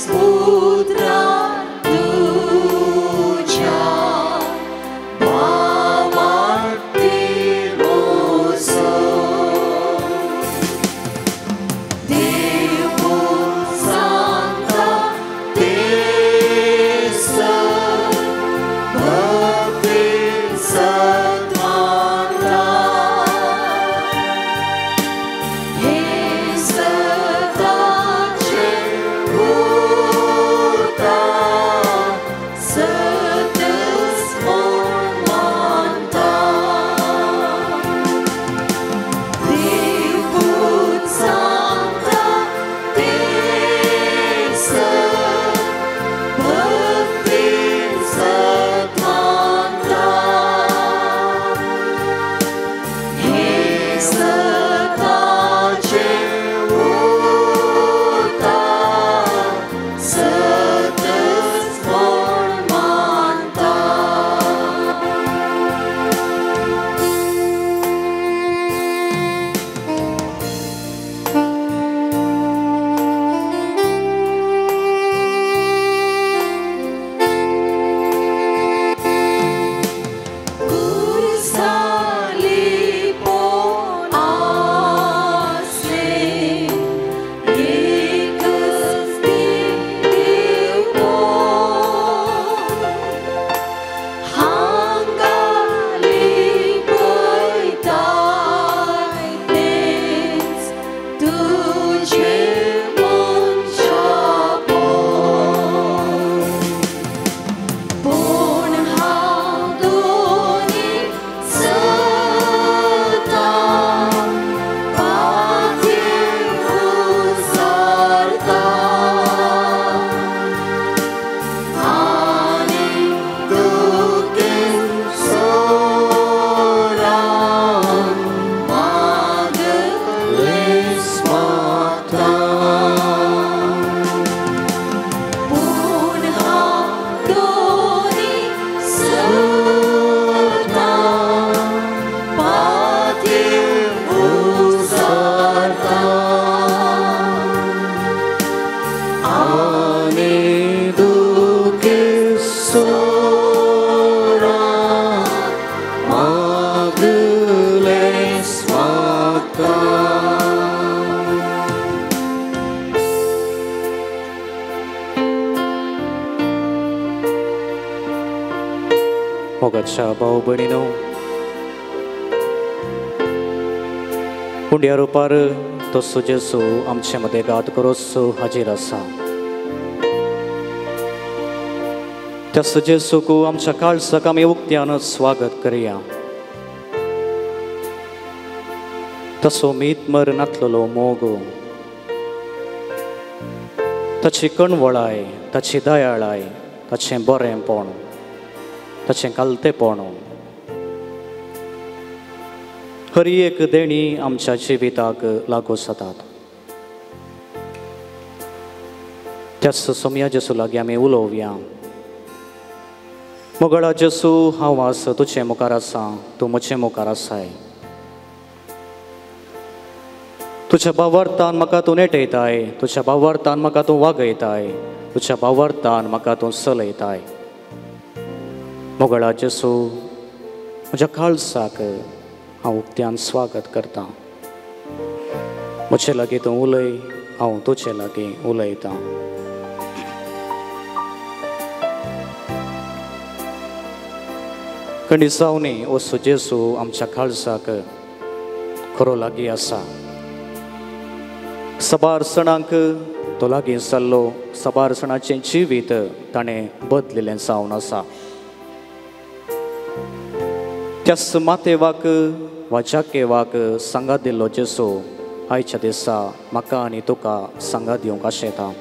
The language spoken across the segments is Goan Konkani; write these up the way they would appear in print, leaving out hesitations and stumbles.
पुत्रा तुज्या भावार्ती वचो. देव सांगता तेसर भक्तीन सत्वांता हे सताचे पुता सतच म्हूण मानता. देवपूत सांगता तेसर भक्तीन सत्वांता हे सताचे पुता सतच म्हूण मानता. कुरसाली पोन आसले एकच देव हांगा लिपयताय तेंच तुजें मनशापण. पूण हांव दोनी सतां पाथीर उसारता आनी दुखेन सोरान मागलें मागता. पूण हांव दोनी सतां पाथीर उसारता आनी दुखे सोरा मागलें मागता. मोगाच्या भाव भयणीनो, उंड्या रुपार तसो जेजू आमचे मदें गात करोसो हाजीर आसा. त्या जेजूक आमच्या काळजाक आमी उक्त्यान स्वागत करया. तसो मीत मर नातलेलो मोग, ताची कणवळाय, ताची दयाळाय, ताचें बरेंपण, ताचें कालतेपण, हर एक देणी आमच्या जिविताक लागू जातात. त्याच सोमया जेजू लागीं आमी उलोवया. मोगळा जेजू, हांव आस तुजे मुखार आसा, तूं म्हजे मुखार आसाय. तुज्या भावार्थान म्हाका तूं नेटयताय, तुज्या भावार्थान म्हाका तूं वागयताय, तुज्या भावार्थान म्हाका तूं चलयताय. मोगळा जेजू, म्हज्या काळजाक हांव उक्त्यान स्वागत करतां. म्हजे लागीं तूं उलय, हांव तुजे लागीं उलयतां. खंडिसावनी ओसो जेजू आमच्या काळजाक खरो लागीं आसा. सबार सणांक तो लागीं जाल्लो, सबार सणाचें जिवीत ताणें बदलिल्लें जावन आसा. त्याच मातेवाक वा जाकेवाक सांगात दिल्लो जेजू आयच्या दिसा म्हाका आनी तुका सांगात दिवंक आशेता.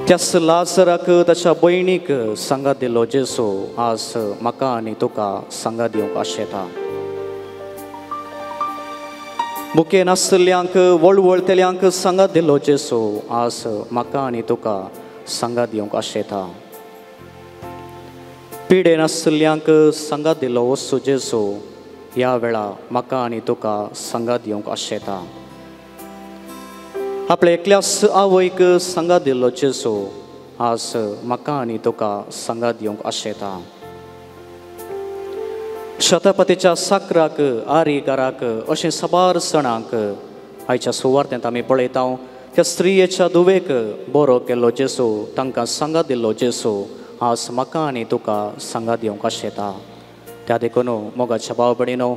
त्याच लाजराक ताच्या भयणीक सांगात दिल्लो जेजू आज म्हाका आनी तुका सांगात दिवंक आशेता. मुखे नासल्यांक वळवळतेल्यांक सांगात दिल्लो जेजू आज म्हाका आनी तुका सांगात दिवंक आशेता. पिडे नासल्यांक सांगात दिल्लो वस्तू जेजू ह्या वेळा म्हाका आनी तुका सांगात दिवंक आशेता. आपल्या एकल्याच आवयक सांगात दिल्लो जेजू आज म्हाका आनी तुका सांगात दिवंक आशेता. शतपतीच्या साकराक आरी घराक अशें साबार सणांक आयच्या सुवार्थेंत आमी पळयता. त्या स्त्रियेच्या धुवेक बरो केल्लो जेजू, तांकां सांगात दिल्लो जेजू आज म्हाका आनी तुका सांगात दिवंक आशेता. त्या देखून मोगाच्या भाव भयणीनो,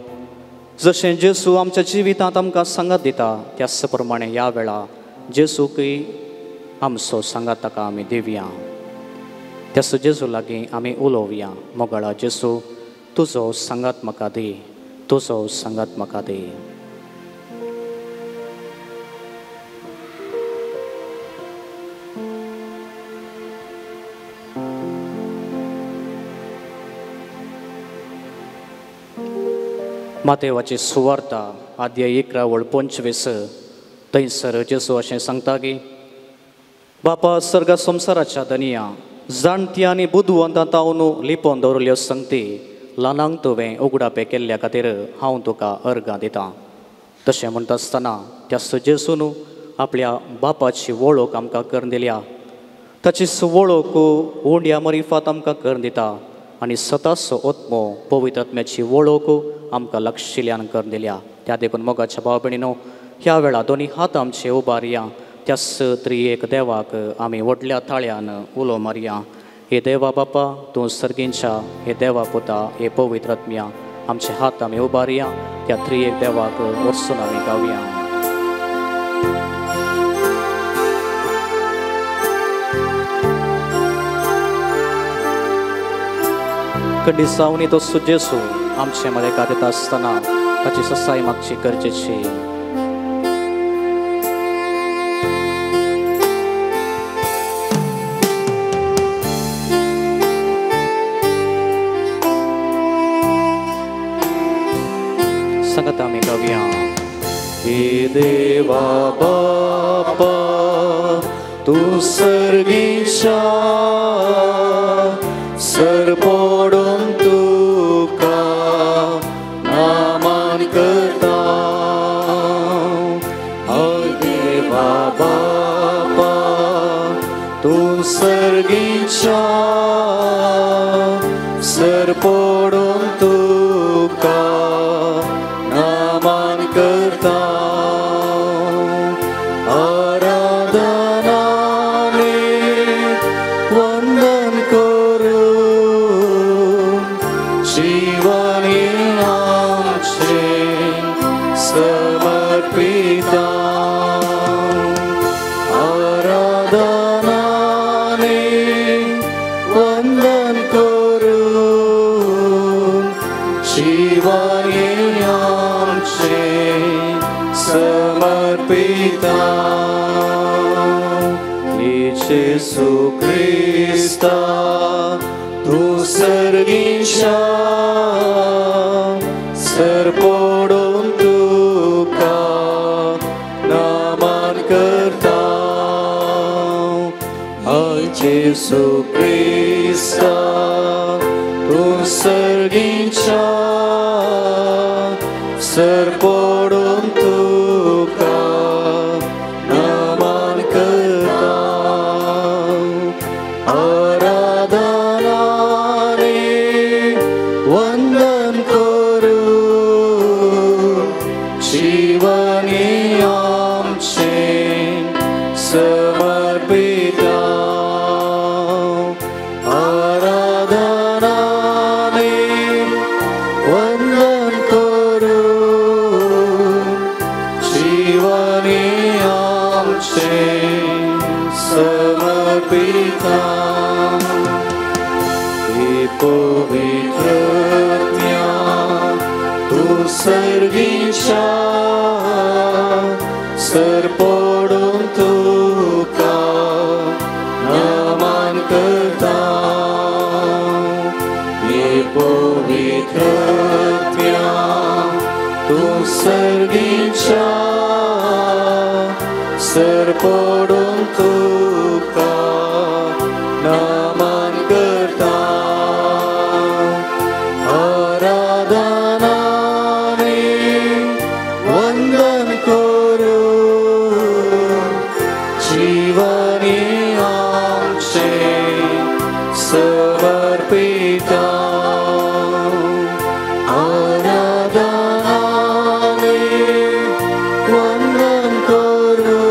जशें जेजू आमच्या जिवितांत आमकां सांगात दिता त्याच प्रमाणे ह्या वेळा जेजूकय आमचो सांगात ताका आमी दिवया. त्याच जेजू लागीं आमी उलोवया. मोगाळा जेजू, तुजो सांगात म्हाका दी, तुजो सांगात म्हाका दी. मातेवाची सुवार्ता आद्य 11 वळ 25 थंयसर जेजू अशें सांगता की बापा सर्ग संवसाराच्या धनया, जाणटी आनी बुदवंतां तावन लिपोवन दवरिल्ल्यो संगती ल्हानांक तुवें उगडापें केल्ल्या खातीर हांव तुका अर्गां दितां. तशें म्हणटा आसतना त्या जेजून आपल्या बापाची वळख आमकां करून दिल्या. ताची वळख उंड्या मरिफात आमकां करून दिता आनी सताचो आत्मो पवित्र आत्म्याची वळख आमकां लक्षिल्यान करून दिल्या. त्या देखून मोगाच्या भाव भयणीनो, ह्या वेळा दोनी हात आमचे उबारया, त्याच त्रियेक देवाक आमी व्हडल्या ताळ्यान उलो मारया. हे देवा बापा, तूं सर्गींच्या, हे देवा पुता, हे पवित्र आत्म्या, आमचे हात आमी उबारया, त्या त्रियेक देवाक वचून आमी गावया. कंडिसावनी तो जेजू आमचे मदें गायता आसतना ताची ससाय मागची गरजेची. सांगता आमी गावया. हे देवा बापा, तूं सर्गीच्या, सर पडून तुका नामान करता. हय देवा बापा, तूं सर्गीच्या, सर पडून तुका नामान करता. आराधनाने वंदन करून जीवनी आमचे समर्पिता. आराधनाने वंदन करून जीवनी आमचे समर्पिता. जेसू क्रिस्ता, तूं सर्गीच्या, सर पडून तुका नामान करता. हय जेसू क्रिस्ता, तूं सर्गीच्या, सर पडून तुका नामान करता. आराधनाने वंदन करून जीवनी आमचे समर्पिता. आराधनाने वंदन करून जीवनी आमचे समर्पिता. हे पवित्र आत्म्या, तूं सर्गीच्या, सर पडून तुका नामान करता. हे पवित्र आत्म्या, तूं सर्गीच्या, सर पडून तुका नामान करता. आराधनाने वंदन करून जीवनी आमचे समर्पिता आराधनाने वंदन करू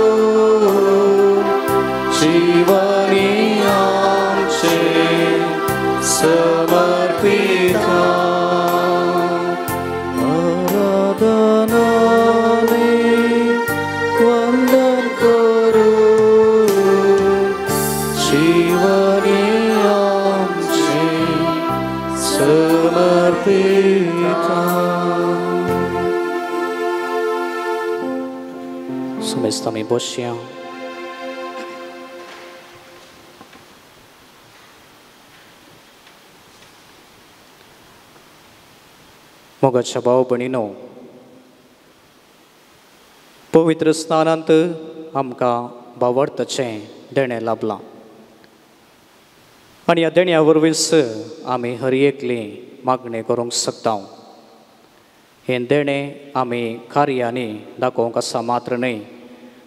जीवनी आमचे समर्पिता आराधनाने वंदन करू जीवनी आमचे समर्पिता. सुमेस्त आमी बसया. मोगाच्या भाव भयणीनो, पवित्र स्नानांत आमकां भावार्थाचें देणें लाभलां आनी ह्या देण्या वरवींच आमी हर एकली मागणी करूंक शकता. हें देणें आमी कार्यांनी दाखोवंक आसा मात्र न्हय,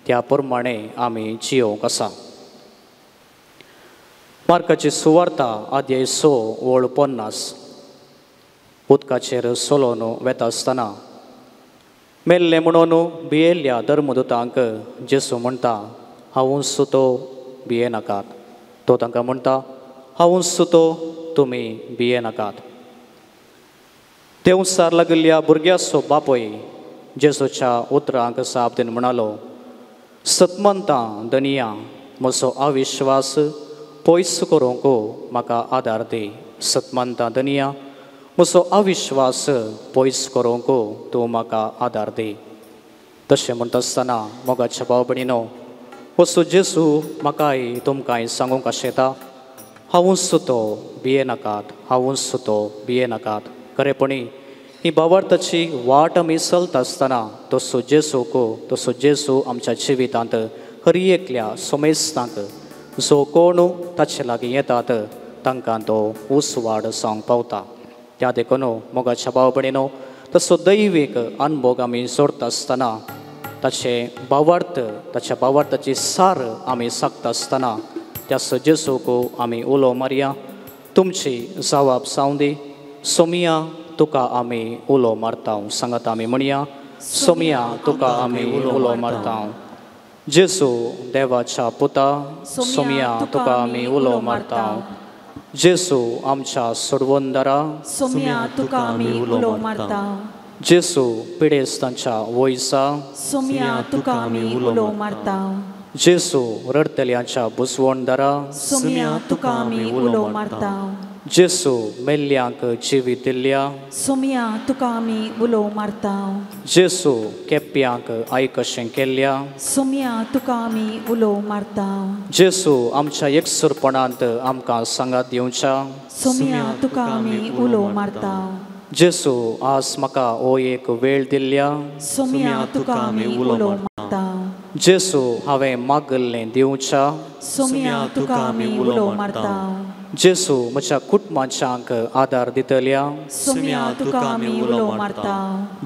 त्या प्रमाणे आमी जियोवंक आसा. मार्काची सुवार्ता अध्याय 6 ओळ 50 उदकाचेर सोलोन वेता आसतना मेल्लें म्हणून भियेल्ल्या धर्मदुतांक जेसू म्हणटा, हांवूच तो, भियेनाकात. तो तांकां म्हणटा, हांवूच तो, तुमी भियेनाकात. देंवचार लागिल्ल्या भुरग्याचो बापूय जेसूच्या उतरांक जाप दिवन म्हणालो, सतमंतां धनिया, म्हजो अविश्वास पयस करूंक म्हाका आदार दी. सतमंतां धनिया, म्हजो अविश्वास पयस करूंक तूं म्हाका आदार दी. तशें म्हणटा आसतना मोगाच्या भाव भयणीनो, वसू जेसू म्हाकाय तुमकांय सांगूंक आशेता, हांवूच तो, भियेनाकात, हांवूच तो, भियेनाकात. खरेपणी ही भावार्थाची वाट आमी चलता आसतना तसो जेसूक, तसो जेसू आमच्या जिवितांत हर एकल्या समेस्तांक जो कोण ताचे लागीं येतात तांकां तो उसवाड जावंक पावता. त्या देखून मोगाच्या भाव भयणीनो, तसो दैवीक अनभोग आमी जोडटा आसतना ताचे भावार्थ, ताच्या भावार्थाची सार आमी सागता आसतना त्या जेसूक आमी उलो मारया, तुमची जवाब जावं दी. सोमिया तुका आमी उलो मारता. सांगात आमी म्हणया, सोमिया तुका आमी उलो मारता. जेसू देवाच्या पुता, सोमिया तुका आमी उलो मारता. जेसू आमच्या सोडवणदारा, सोमिया तुका आमी उलो मारता. जेसू पिडेस्तांच्या वयसा, सोमिया तुका आमी उलो मारता. जेसू रडटल्यांच्या बुजवणदारा, सोमिया तुका आमी उलो मारता. जेसू मेल्ल्यांक जिवीत दिल्ल्या, सोमिया तुका आमी उलो मारता. जेसू केप्यांक आयकशें केल्ल्या, सोमिया तुका आमी उलो मारता. जेसू आमच्या एकसुरपणांत आमकां सांगात दिवच्या, सोमिया तुका आमी उलो मारता. जेसू आज म्हाका हो एक वेळ दिल्ल्या, सोमिया तुका आमी उलो मारता. जेसू हांवें मागल्लें दिवच्या, सोमिया तुका आमी उलो मारता. जेसू म्हज्या कुटुंबाच्यांक आदार दितल्या, सोमिया तुका आमी उलो मारता.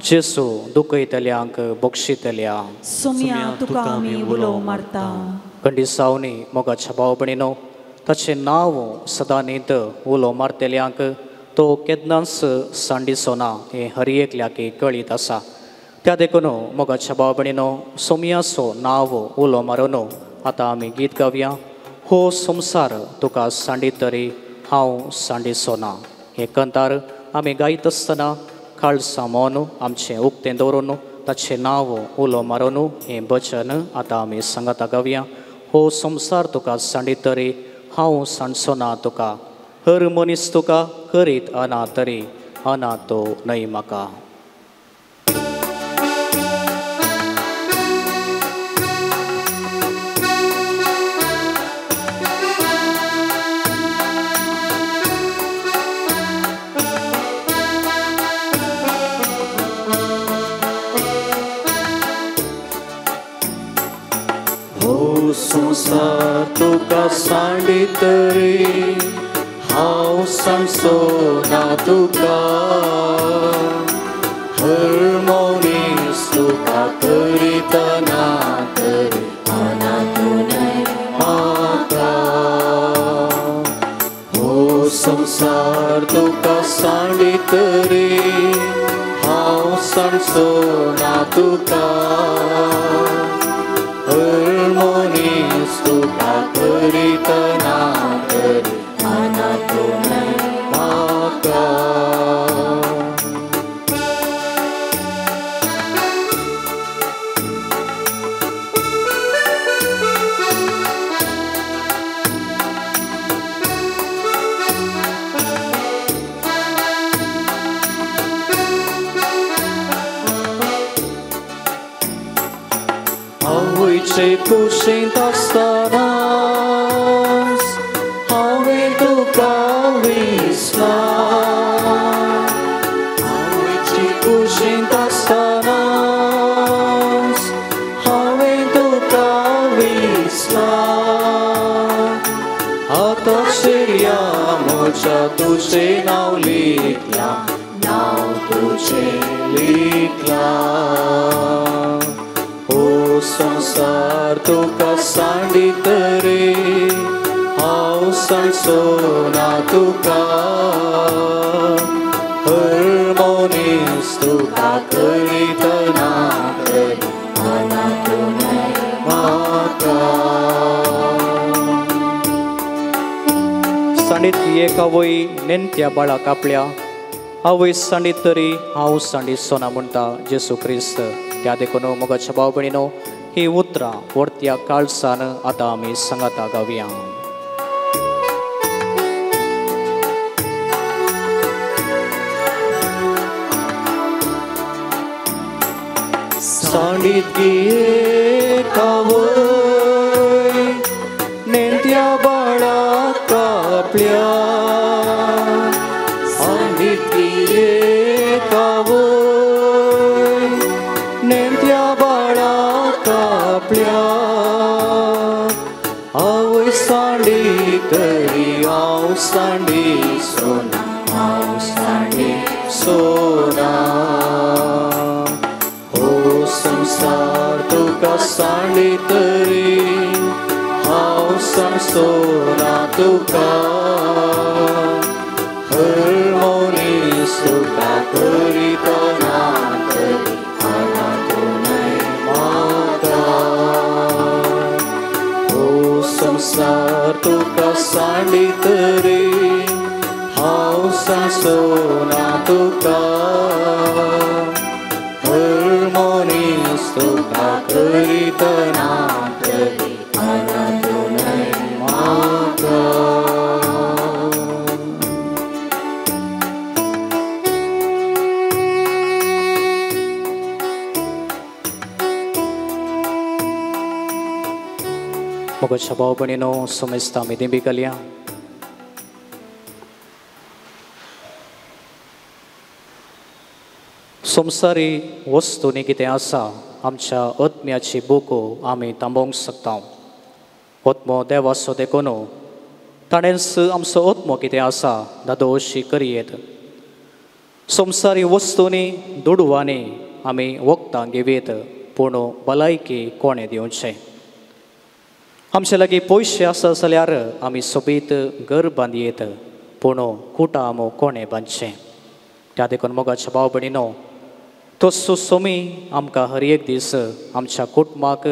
जेसू दुखयतल्यांक बक्षितल्या, सोमिया तुका आमी उलो मारता. कंडिसावनी मोगाच्या भाव भयणीनो, ताचें नांव सदां न्हीद उलो मारतल्यांक तो केन्नाच सांडिचो ना हें हर एकल्याक कळीत आसा. त्या देखून मोगाच्या भाव भयणीनो, सोमियाचो नांव उलो मारून आतां आमी गीत गावया, हो संवसार तुका सांडीत तरी हांव सांडिचो ना. हें कंतार आमी गायत आसतना काळसां मौन आमचें उक्तें दवरून ताचें नांव उलो मारून हें भजन आतां आमी सांगाता गावया. हो संवसार तुका सांडीत तरी हांव सांडचो ना तुका, हर मनीस तुका करीत अना तरी अना तो न्हय म्हाका. संसार तुका सांडीत तरी हांव सांडचो ना तुका, हर मनीस तुका करीत ना तरी अना तूं. संसार तुका सांडीत रे हांव सांडचो ना तुका हर मनीस तुका करीतना तरी अनाथूनय म्हाका. आवयचे कुशींत आसतनाच हांवें तुका विसला आवयचे कुशींत आसतनाच हांवें तुका विसला आतां शिरया म्हज्या तुजें नांव लिखलां नांव तुजें लिखलां. हो संसार तुका सांडीत रे हांव सांडचो ना तुका हर मनीस तुका करीतना तरी अनाथूनय म्हाका. सांडीत एक आवय नेणत्या बाळाक आपल्या आवय सांडीत तरी हांव सांडीचो ना म्हणटा जेसू क्रिस्त. त्या देखून मोगाच्या भाव भयणीनो ही उतरां व्हडत्या काळसान आतां आमी सांगाता गावया. सांडीत एक आवय नेणत्या बाळाक आपल्या सांडीत एक आवय नेणत्या बाळाक आपल्या आवय सांडी तरी हांव सांडीचो ना हांव सांडीचो ना. हो संसार तुका सांडीत रे हांव सांडचो ना तुका हर मनीस तुका करीतना तरी अनाथूनय म्हाका. हो संसार तुका सांडीत रे हांव सांडचो ना तुका हर मनीस तुका करीतना तरी अनाथूनय म्हाका. मोगाच्या भाव भयणीनो समेस्तां आमी दिंबी घालया. संवसारी वस्तूंनी कितें आसा आमच्या आत्म्याची बुको आमी थांबोवंक शकता. आत्मो देवाचो देखून ताणेंच आमचो आत्मो कितें आसा दादोशी करयेत. संवसारी वस्तूंनी दुडवांनी आमी वखदां घेवयेत पूण भलायकी कोणें दिवचें. आमचे लागीं पयशे आसा जाल्यार आमी सोबीत घर बांदयेत पूण कुटाम कोणें बांदचें. त्या देखून मोगाच्या भाव भयणीनो तसो सोमी आमकां हर एक दीस आमच्या कुटुंबाक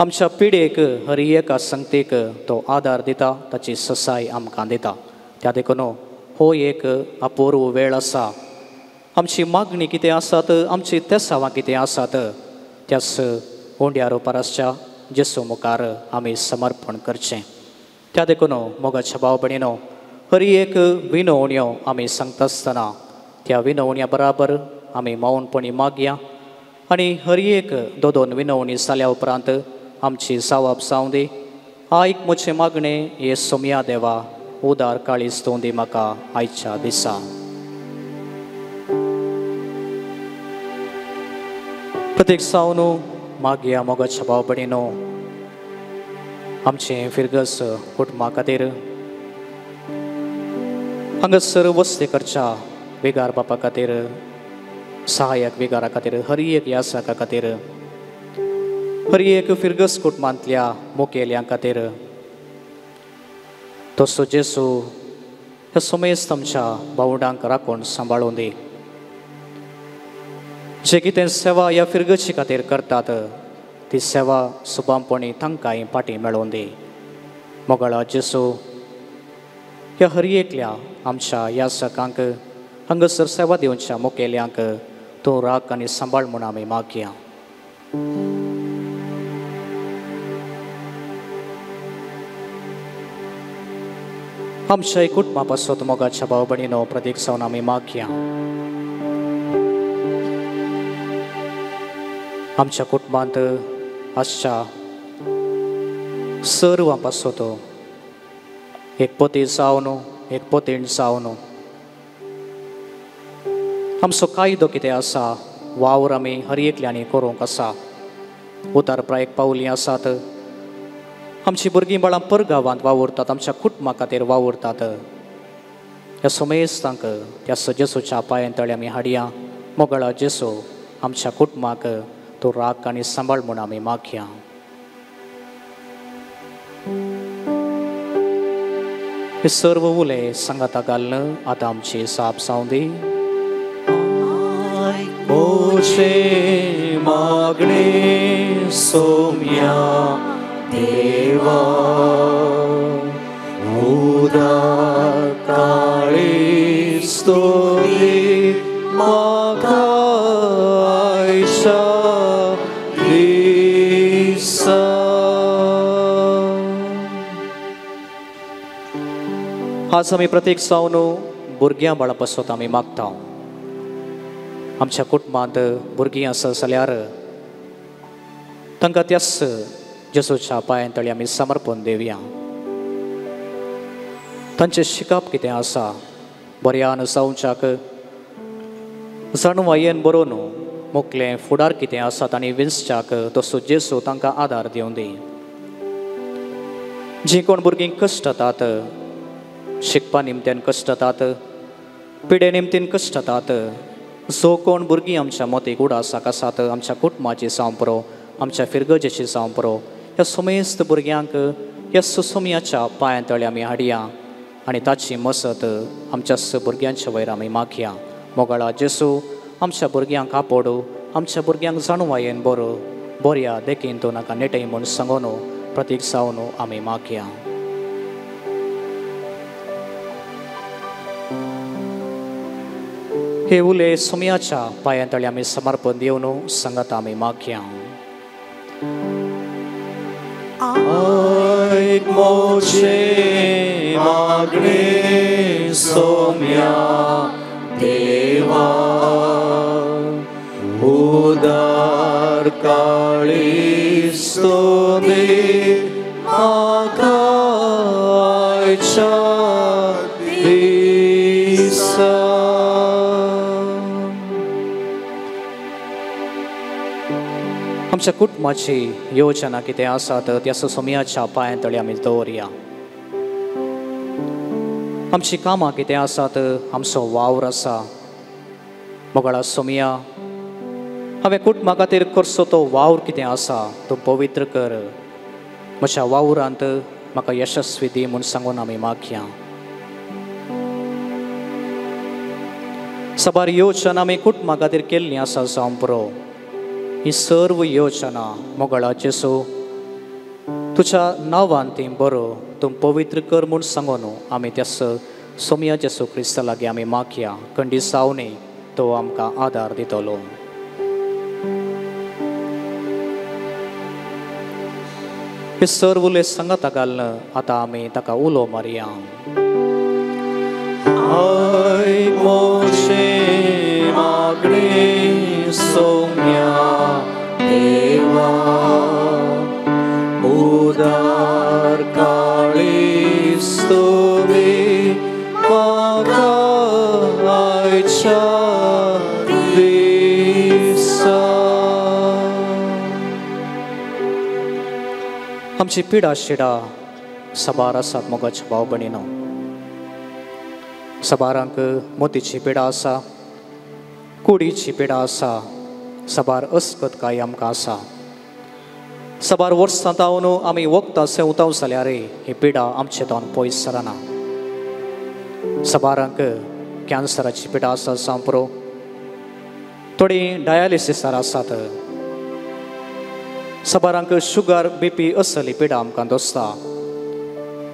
आमच्या पिढेक हर एका संगतीक तो आदार दिता ताची ससाय आमकां दिता. त्या देखून हो एक अपूर्व वेळ आसा. आमची मागणी कितें आसात आमची तेसावां कितें आसात त्याच उंड्या रुपार आसच्या जेसू मुखार आमी समर्पण करचें. त्या देखून मोगाच्या भाव भयणीनो हर एक विनवण्यो आमी सांगता आसतना त्या विनवण्या बराबर आमी मौनपणी मागया आनी हर एक दोन दोन विनवणी जाल्या उपरांत आमची जावाब जावं दी. आयक म्हजें मागणें हे सोमया देवा उदार काळीज तूं दी म्हाका आयच्या दिसा. प्रत्येक सावन मागया मोगाच्या भाव भयणीनो आमचें फिरगस कुटुंबा खातीर हांगासर वस्ती करच्या विगार बापा खातीर सहायक विगारा खातीर हर एक यासका खातीर हर एक फिरगस कुटुंबांतल्या मुखेल्यां खातीर तसो जेसू ह्या समेस्त आमच्या भावंडांक राखून सांबाळून दी. जे कितें सेवा ह्या फिरगची खातीर करतात ती सेवा सुबामपणी तांकांय फाटीं मेळोवन दी. मोगाळा जेसू, ह्या हर एकल्या आमच्या यासकांक हांगासर सेवा दिवच्या मुखेल्यांक तूं राख आनी सांबाळ म्हूण आमी मागया. आमच्या कुटुंबा पासत मोगाच्या भाव भयणीनो प्रतीक जावन आमी मागया. आमच्या कुटुंबांत आसच्या सर्वां पासत एक पती जावन एक पतीण जावन आमचो कायदो कितें आसा वावर आमी हर एकल्यांनी करूंक आसा. उतार प्रायक पावलीं आसात. आमची भुरगीं बाळां परगांवांत वावुरतात, आमच्या कुटुंबा खातीर वावुरतात. ह्या समेस्तांक त्या जेसूच्या पांयां तळे आमी हाडया. मोगाळा जेसू, आमच्या कुटुंबाक तूं राख आनी सांबाळ म्हूण आमी मागया. हे सर्व उले सांगाता घालून आतां आमची साप जावं दी. मोजे मागणे सोम्या देवा, उदार काळी स्तुती म्हाका आयच्या दिसा. आज आमी प्रत्येक जावन भुरग्यां बाळा पासत आमी मागता. आमच्या कुटुंबांत भुरगीं आसा जाल्यार तांकां त्याच जेसूच्या पांयां तळी आमी समर्पण दिवया. तांचें शिकप कितें आसा बऱ्यान जावच्याक जाणवायेन बरोवन मुखलें फुडार कितें आसा तांणी विंचच्याक तसो जेसू तांकां आदार दिवन दी. जीं कोण भुरगीं कश्टतात, शिकपा निमतान कश्टतात, पिडे निमतीन कश्टतात, जो कोण भुरगीं आमच्या मतीक उडासाक आसात, आमच्या कुटुंबाची जावं पुरो, आमच्या फिरगजेची जावं पुरो, ह्या समेस्त भुरग्यांक ह्या सुसुम्याच्या पांयां तळे आमी हाडया आनी ताची मसत आमच्या भुरग्यांच्या वयर आमी मागया. मोगाळा जेसू, आमच्या भुरग्यांक आपोडू, आमच्या भुरग्यांक जाणवायेन बरो बऱ्या देखीन तूं नाका नेटय म्हूण सांगून प्रतीक जावन आमी मागया. हे उले सोम्याच्या पांयां तळे आमी समर्पण दिवन सांगता आमी मागया. आयक मोजे मागणे सोम्या देवा, उदार काळी स्तुती म्हाका आयच्या दिसा. आमच्या कुटुंबाची योजना कितें आसा तर त्या सोम्याच्या पांयां तळे आमी दवरया. आमची कामां कितें आसात, आमचो वावर आसा. मोगाळा सोम्या, हांवें कुटुंबा खातीर करचो तो वावर कितें आसा तो पवित्र कर. म्हज्या वावरांत म्हाका यशस्वी दी म्हूण सांगून आमी मागया. साबार योजना आमी कुटुंबा खातीर केल्ली आसा जावं पुरो, ही सर्व योजना मोगाळा जेसू तुज्या नांवान ती बरो तूं पवित्र कर म्हूण सांगून आमी त्या सोम्या जेसू क्रिस्ता लागीं आमी मागया. कंडिसावनी तो आमकां आदार दितलो. हे सर्व उले सांगाता घालून आतां आमी ताका उलो मारया. आयक मोजे मागणे सोम्या देवा, उदार काळी स्तुती म्हाका आयच्या दिसा. आमची पिडा शिडा साबार आसात मोगाच्या भाव भयणीनो. साबारांक मोतीची पिडा आसा, कुडीची पिडा आसा, साबार अस्कतकाय आमकां आसा. साबार वर्सां तावन आमी वखदां सेवताव जाल्यार ही पिडा आमचे तावन पयस सरना. सबारांक कॅन्सराची पिडा आसा जावं पुरो, थोडीं डायलिसिसार आसात, सबारांक शुगर बीपी असली पिडा आमकां दोसता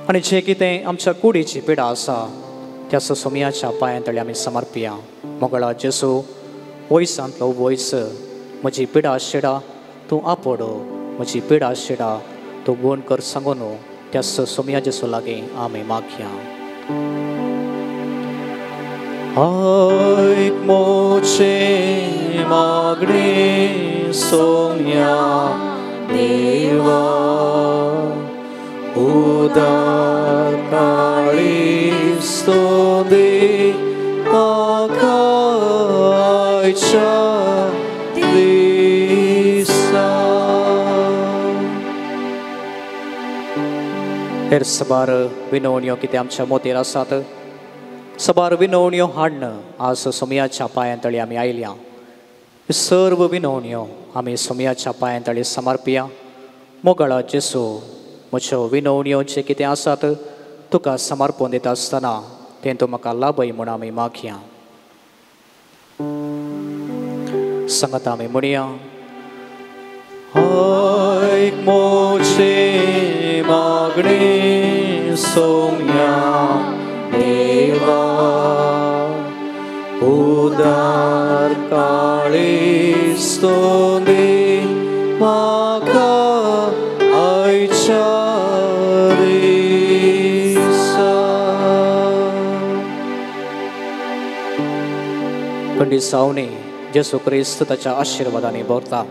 आनी जें कितें आमच्या कुडीची पिडा आसा त्या सोमयाच्या पांयां तळी आमी समर्पिया. मोगळा जेसू, वयसांतलो वयस, म्हजी पिडा शिडा तूं आपोडो, म्हजी पिडा शिडा तूं गुण कर सांगून त्या सोमया जेसू लागीं आमी मागया. ऐक मोचे मागणे सोम्या देवा, उदार काळीज दी म्हाका आयच्या दिसा. हेर सबार विनवण्यो कितें आमच्या मोतीर आसात, सबार विनवण्यो हाडन आज सोमयाच्या पांयां तळी आमी आयल्या. सर्व विनवण्यो आमी सोमयाच्या पांयां तळी समर्पिया. मोगाळा जेसू, म्हज्यो विनवण्यो जे कितें आसात तुका समर्पण दिता आसतना तें तूं म्हाका लाभय म्हूण आमी मागया. सांगता आमी म्हणया. ऐक मोचे मागणे सोम्या देवा, उदार काळीज दी म्हाका आयच्या दिसा. कंडिसावणी जेसू क्रिस्त ताच्या आशिर्वादांनी भरता,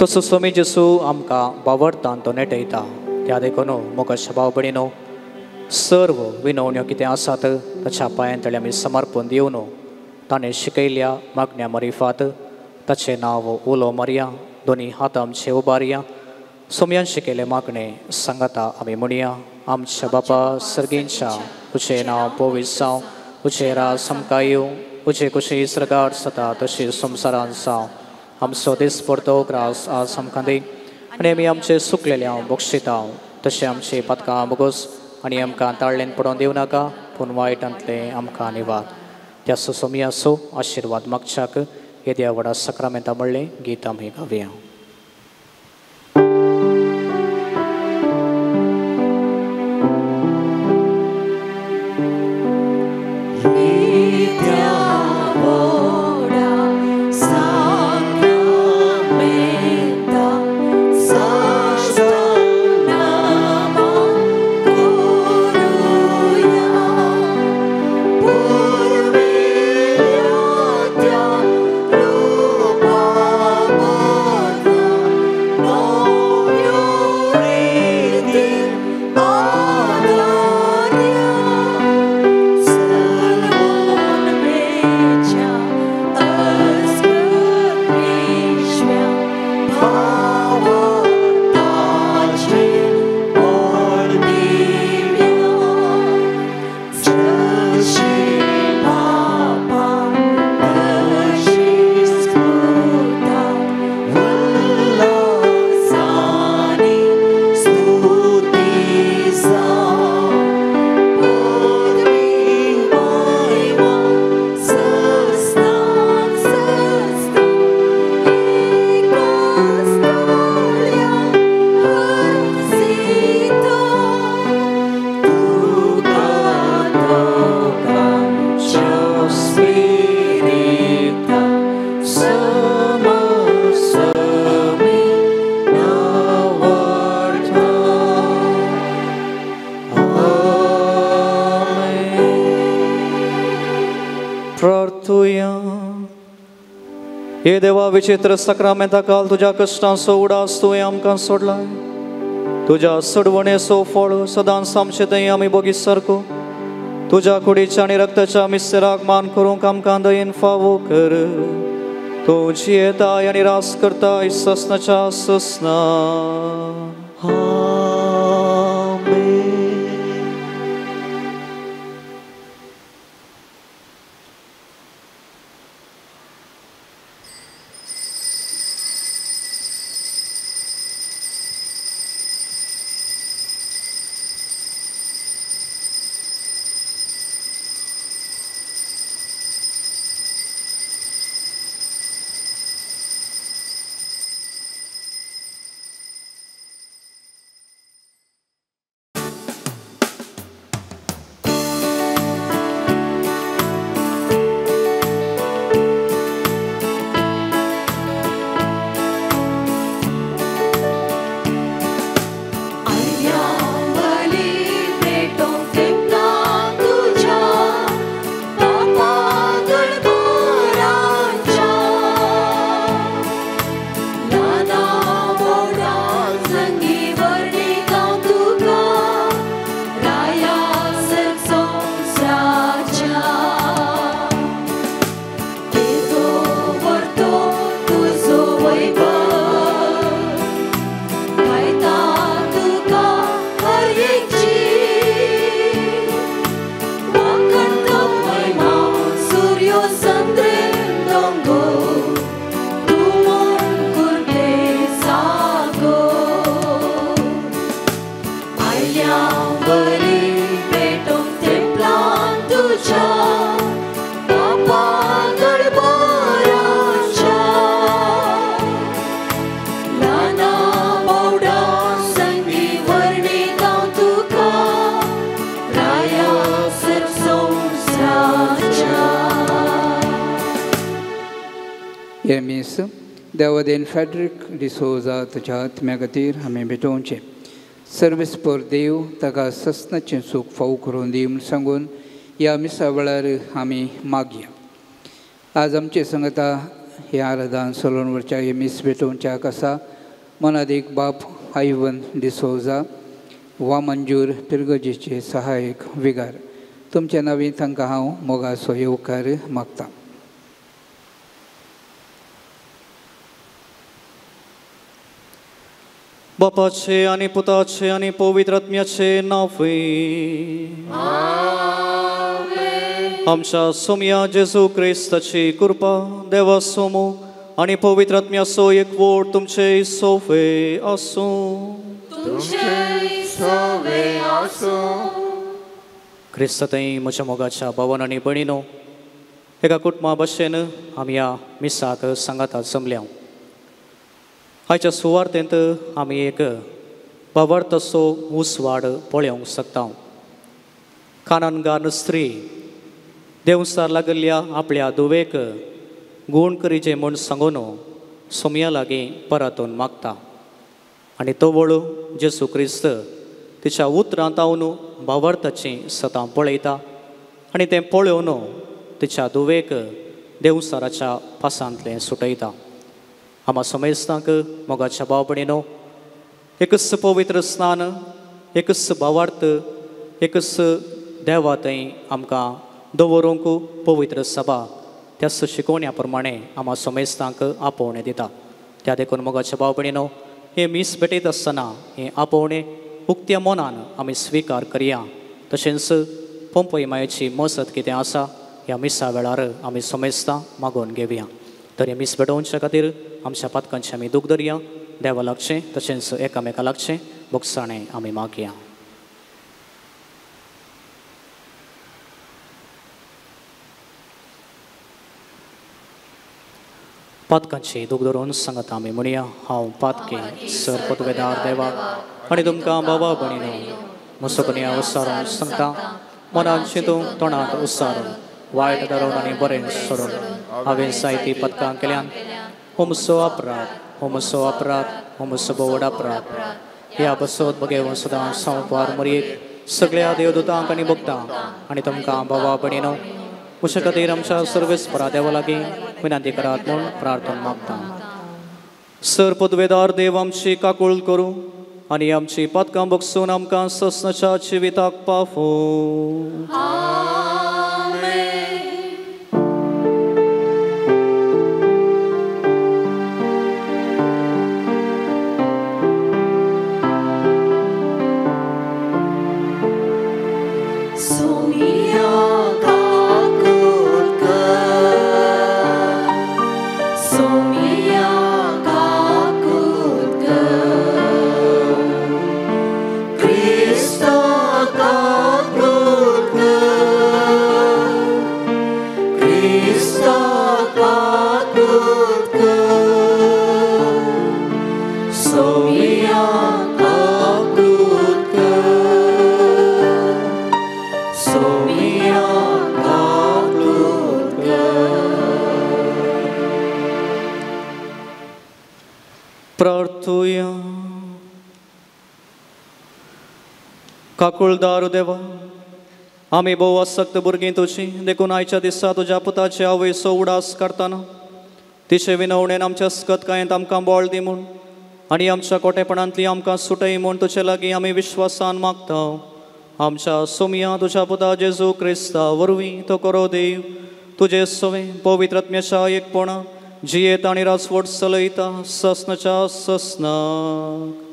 तसो स्वामी जेसू आमकां बावडतान तो नेटयता. त्या देखून मोगा भाव भयणीनो, सर्व विनवण्यो कितें आसात ताच्या पांयां तळी आमी समर्पण दिवन ताणें शिकयल्या मागण्या मरिफात ताचें नांव उलो मारया, दोनी हात आमचे उबारया. सोमयान शिकयलें मागणें सांगाता आमी म्हणया. आमच्या बापा सर्गींच्या, तुजें नांव पवित्र जावं, तुजें राज आमकां येवं, तुजे कुशी सर्गार जाता तशी संवसारांत जावं. आमचो दिसपडतो ग्रास आज आमकां दी आनी आमी आमचे सुकलेले बक्षितां तशें आमचे पातकां बोगस आनी आमकां ताळ्ळेन पडोवन दिवं नाका, पूण वायटांतलें आमकां निवार. त्या सोमयाचो आशिर्वाद मागच्याक येद्या व्हडा सक्रामेंता म्हणलें गीत आमी गावया. हे देवा, विचित्र सक्रामेंता काल तुज्या कश्टांचो उडास तुवें आमकां सोडलाय. तुज्या सोडवणेचो फळ सदांच आमचे थंय आमी बोगी सारको तुज्या कुडीच्या आनी रक्ताच्या मिस्तेराक मान करूंक आमकां दयेन फावो कर. तूं जियेताय आनी रास करताय ससनाच्या ससना. बरी पेटोवंक तेंपलान तुज्या बापा दरबाराच्या ल्हाना बावडा संगी वर्णिता तुका राया सर संवसाराच्या. हें मीस देवादेन फ्रेडरीक डिसोजा तुज्या आत्म्या खातीर आमी भेटोवचें. सर्वेस्पर देव ताका ससनाचें सूख फावो करून दी म्हूण सांगून ह्या मिसा वेळार आमी मागया. आज आमचे संगता हें आराधन चलोवन व्हरच्या हें मीस भेटोवच्याक आसा मनादीक बाप आयवन डिसोजा वा मंजूर पिरगजेचे सहायक विगार. तुमच्या नांवी तांकां हांव मोगाचो येवकार मागतां. बापाचे आनी पुताचे आनी पवित्र आत्म्याचे नांवे आमच्या सोम्या जेजू क्रिस्ताची कृपा देवा सोमो आनी पवित्र आत्म्याचो एकवट तुमचे सोवे आसूं. क्रिस्त थंय म्हज्या मोगाच्या भावन आनी भयणीनो एका कुटुंबा भशेन आमी ह्या मिसाक सांगाता जमल्या. आयच्या सुवार्तेंत आमी एक भावार्थाचो उस्वाड पळोवंक शकता. काननगान स्त्री देंवसार लागिल्ल्या आपल्या धुवेक गूण करीचे म्हूण सांगून सोमया लागीं परतून मागता आनी तो वळू जेजू क्रिस्त तिच्या उतरांत हांव भावार्थाचीं सतां पळयता आनी तें पळोवन तिच्या धुवेक देंवसाराच्या पासांतलें सुटयता. आमा समेस्तांक मोगाच्या भाव भयणीनो एकच पवित्र स्नान, एकच भावार्थ, एकच देवा थंय आमकां दवरूंक पवित्र सभा त्याच शिकोवण्या प्रमाणे आमा समेस्तांक आपोवणें दिता. त्या देखून मोगाच्या भाव भयणीनो हें मीस भेटयत आसतना हें आपोवणें उक्त्या मनान आमी स्विकार करया. तशेंच पंपय मायेची मसत कितें आसा ह्या मिसा वेळार आमी समेस्तां मागोवन घेवया. तर हें मीस भेटोवच्या खातीर आमच्या पातकांचें आमी दूख धरया, देवा लागचें तशेंच एकामेका लागचें बोगसाणें आमी मागया. पातकांची दूख धरून सांगता आमी म्हणया, हांव पातकी सर पतवेदार देवा आनी तुमकां बाबा भयणीनो मुसोकन्या उसारून सांगता मनान चिंतून तोंडांत उसारून वायट धरून आनी बरें सोडून हांवें जायतीं पदकां केल्यान. होमसो अपराध, होमसो अपराध, होमसो बोवड अपराध. ह्या बसोत बगेवन सदां संवपार मरयेक सगळ्या देवदूतांक आनी भक्तांक आनी तुमकां बाबा भयणीनो म्हजे खातीर आमच्या सर्वेस्परा देवा लागीं विनंती करात म्हूण प्रार्थना मागता. सर पदवेदार देव आमची काकूळ करूं आनी आमची पातकां बगसून आमकां ससनाच्या जिविताक पावूं. काकुळदार देवा, आमी भोव आसक्त भुरगीं तुजी, देखून आयच्या दिसा तुज्या पुताचे आवयचो उडास काडटना तिचे विनवणेन आमच्या सकतकायेंत आमकां बळ दी म्हूण आनी आमच्या कोटेपणांतली आमकां सुटय म्हूण तुजे लागीं आमी विश्वासान मागता. आमच्या सोमया तुज्या पुता जेजू क्रिस्ता वरवीं तो करो देव तुजे सवें पवित्र आत्म्याच्या एकपणा जियेत आनी राजवट चलयता ससनाच्या ससनाक.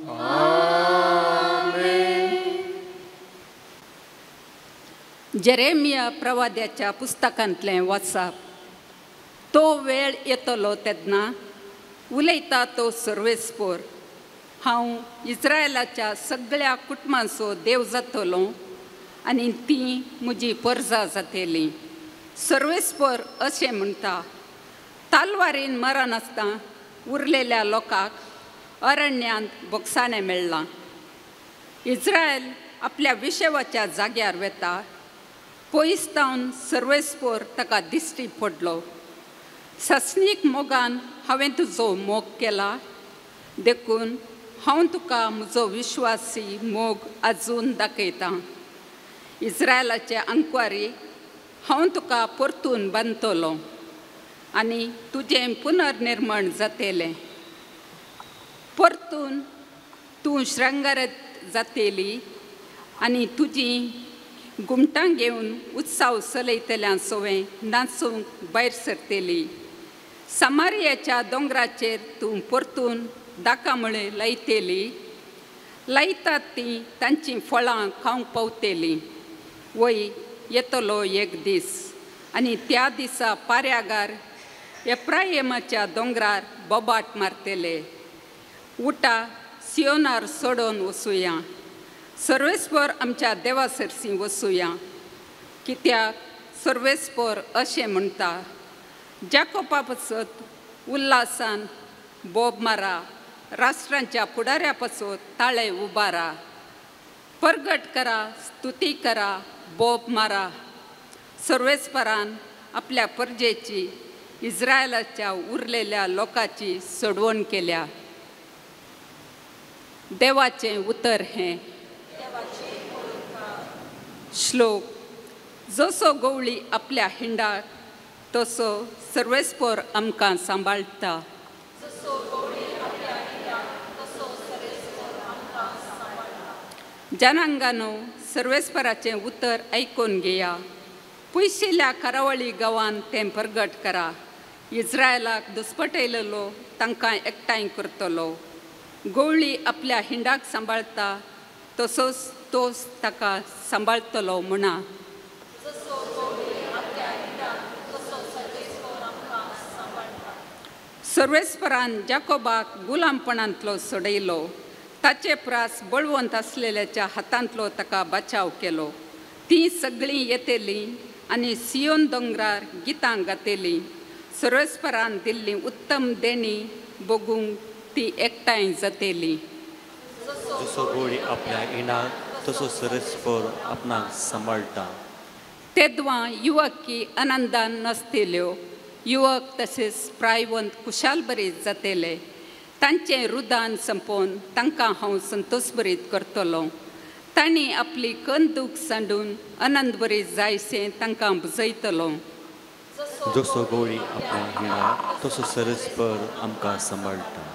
जेरेमिया प्रवाद्याच्या पुस्तकांतलें वाचप. तो वेळ येतलो तेन्ना उलयता तो सर्वेस्पोर, हांव इस्रायलाच्या सगळ्या कुटुंबांचो देव जातलो आनी ती म्हजी परजा जातली. सर्वेस्पर अशें म्हणटा, तालवारीन मरण आसता उरलेल्या लोकांक अरण्यांत बोगसाणें मेळ्ळां. इस्रायल आपल्या विशेवाच्या जाग्यार वेता, पयस तावन सर्वेस्पर ताका दिश्टी पडलो. ससनीक मोगान हांवें तुजो मोग केला, देखून हांव तुका म्हजो विश्वासी मोग आजून दाखयतां. इस्रायलाचे आंकवारी हांव तुका परतून बांदतलो आनी तुजें पुनर्निर्माण जातलें. परतून तूं श्रृंगारत जातली आनी तुजी घुमटां घेवन उत्साव चलयतल्या सवें नाचूंक भायर सरतली. समारियाच्या दोंगराचेर तूं परतून दाकामुळे लायतली, लायतात ती तांचीं फळां खावंक पावतली. वय येतलो एक दीस आनी त्या दिसा पाऱ्यागार एप्रायमाच्या दोंगरार बोबाट मारतले, उटा सियोनार सोडोन वसुया, सर्वेस्पर आमच्या देवा सरशी वसुया. कित्याक सर्वेस्पर अशें म्हणटा, जाकोबा पासत उल्हासान बोब मारा, राष्ट्रांच्या फुडाऱ्या पासत ताळे उबारा, परगट करा, स्तुती करा, बोब मारा. सर्वेस्परान आपल्या परजेची इस्रायलाच्या उरलेल्या लोकांची सोडवण केल्या. देवाचें उतर हें. श्लोक. जसो गवळी आपल्या हिंडाक तसो सर्वेस्पर आमकां सांबाळटा. जनांगानो सर्वेस्पराचें उतर आयकून घेया, पयशिल्ल्या करावळी गांवान तें परगट करा. इस्रायलाक दुस्पटयलेलो तांकां एकठांय करतलो. गवळी आपल्या हिंडाक सांबाळटा तसोच तोच ताका सांबाळटलो म्हणा. सर्वेस्परान जाकोबाक गुलामपणांतलो सोडयलो, ताचे प्रास बळवंत आसलेल्याच्या हातांतलो ताका बचाव केलो. तीं सगळीं येतलीं आनी सियोन दोंगरार गितां गातलीं. सर्वेस्परान दिल्ली उत्तम देणी बगूंक ती एकठांय जातली. जसो गोळी आपल्या इनाक तसो सर्वेस्पर आपणाक सांबाळटा. तेद्वां युवक आनंदान नासतल्यो, युवक तशेंच प्रायवंत खुशालभरीत जातले. तांचें रुदान संपोवन तांकां हांव संतोशभरीत करतलो. तांणी आपली कंदूक सांडून आनंदभरीत जायसें तांकां बुजयतलो. जसो गोळी आपल्या हिणाक तसो सर्वेस्पर आमकां सांबाळटा.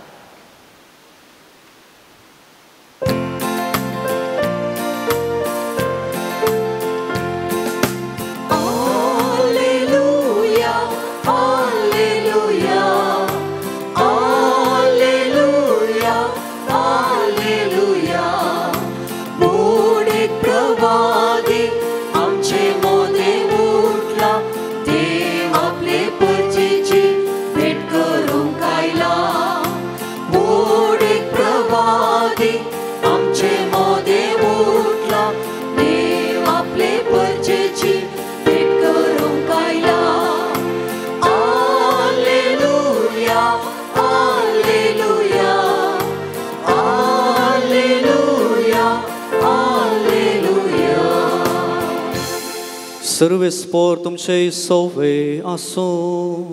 सर्वेस्पर तुमचे सोवे आसूं,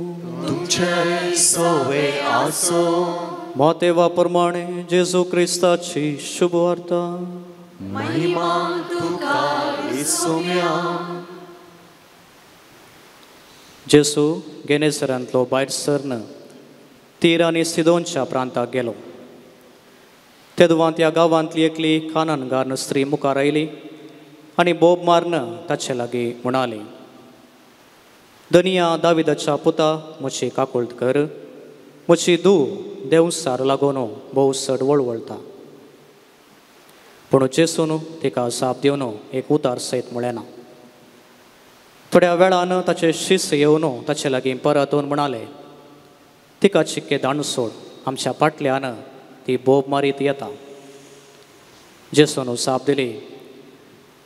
तुमचे सोवे आसूं. मातेवा प्रमाणे जेजू क्रिस्ताची शुभवार्ता. महिमा तुका येसुम्या. जेजू गेनेसरांतलो भायर सरन तीर आनी सिदोनच्या प्रांताक गेलो. तेदवां त्या गांवांतली एकली कानानगार स्त्री मुखार आयली आनी बोब मारन ताचे लागीं म्हणाली, दनिया दाविदाच्या पुता, म्हजी काकुळट कर, म्हजी धूव देवसार लागून भोव चड वळवळटा. पूण जेसून तिका जाप दिवन एक उतार सयत म्हळें ना. थोड्या वेळान ताचे शिस येवन ताचे लागीं परतून म्हणाले, तिका चिक्के दांड सोड, आमच्या फाटल्यान ती बोब मारीत येता. जेसून जाप दिली,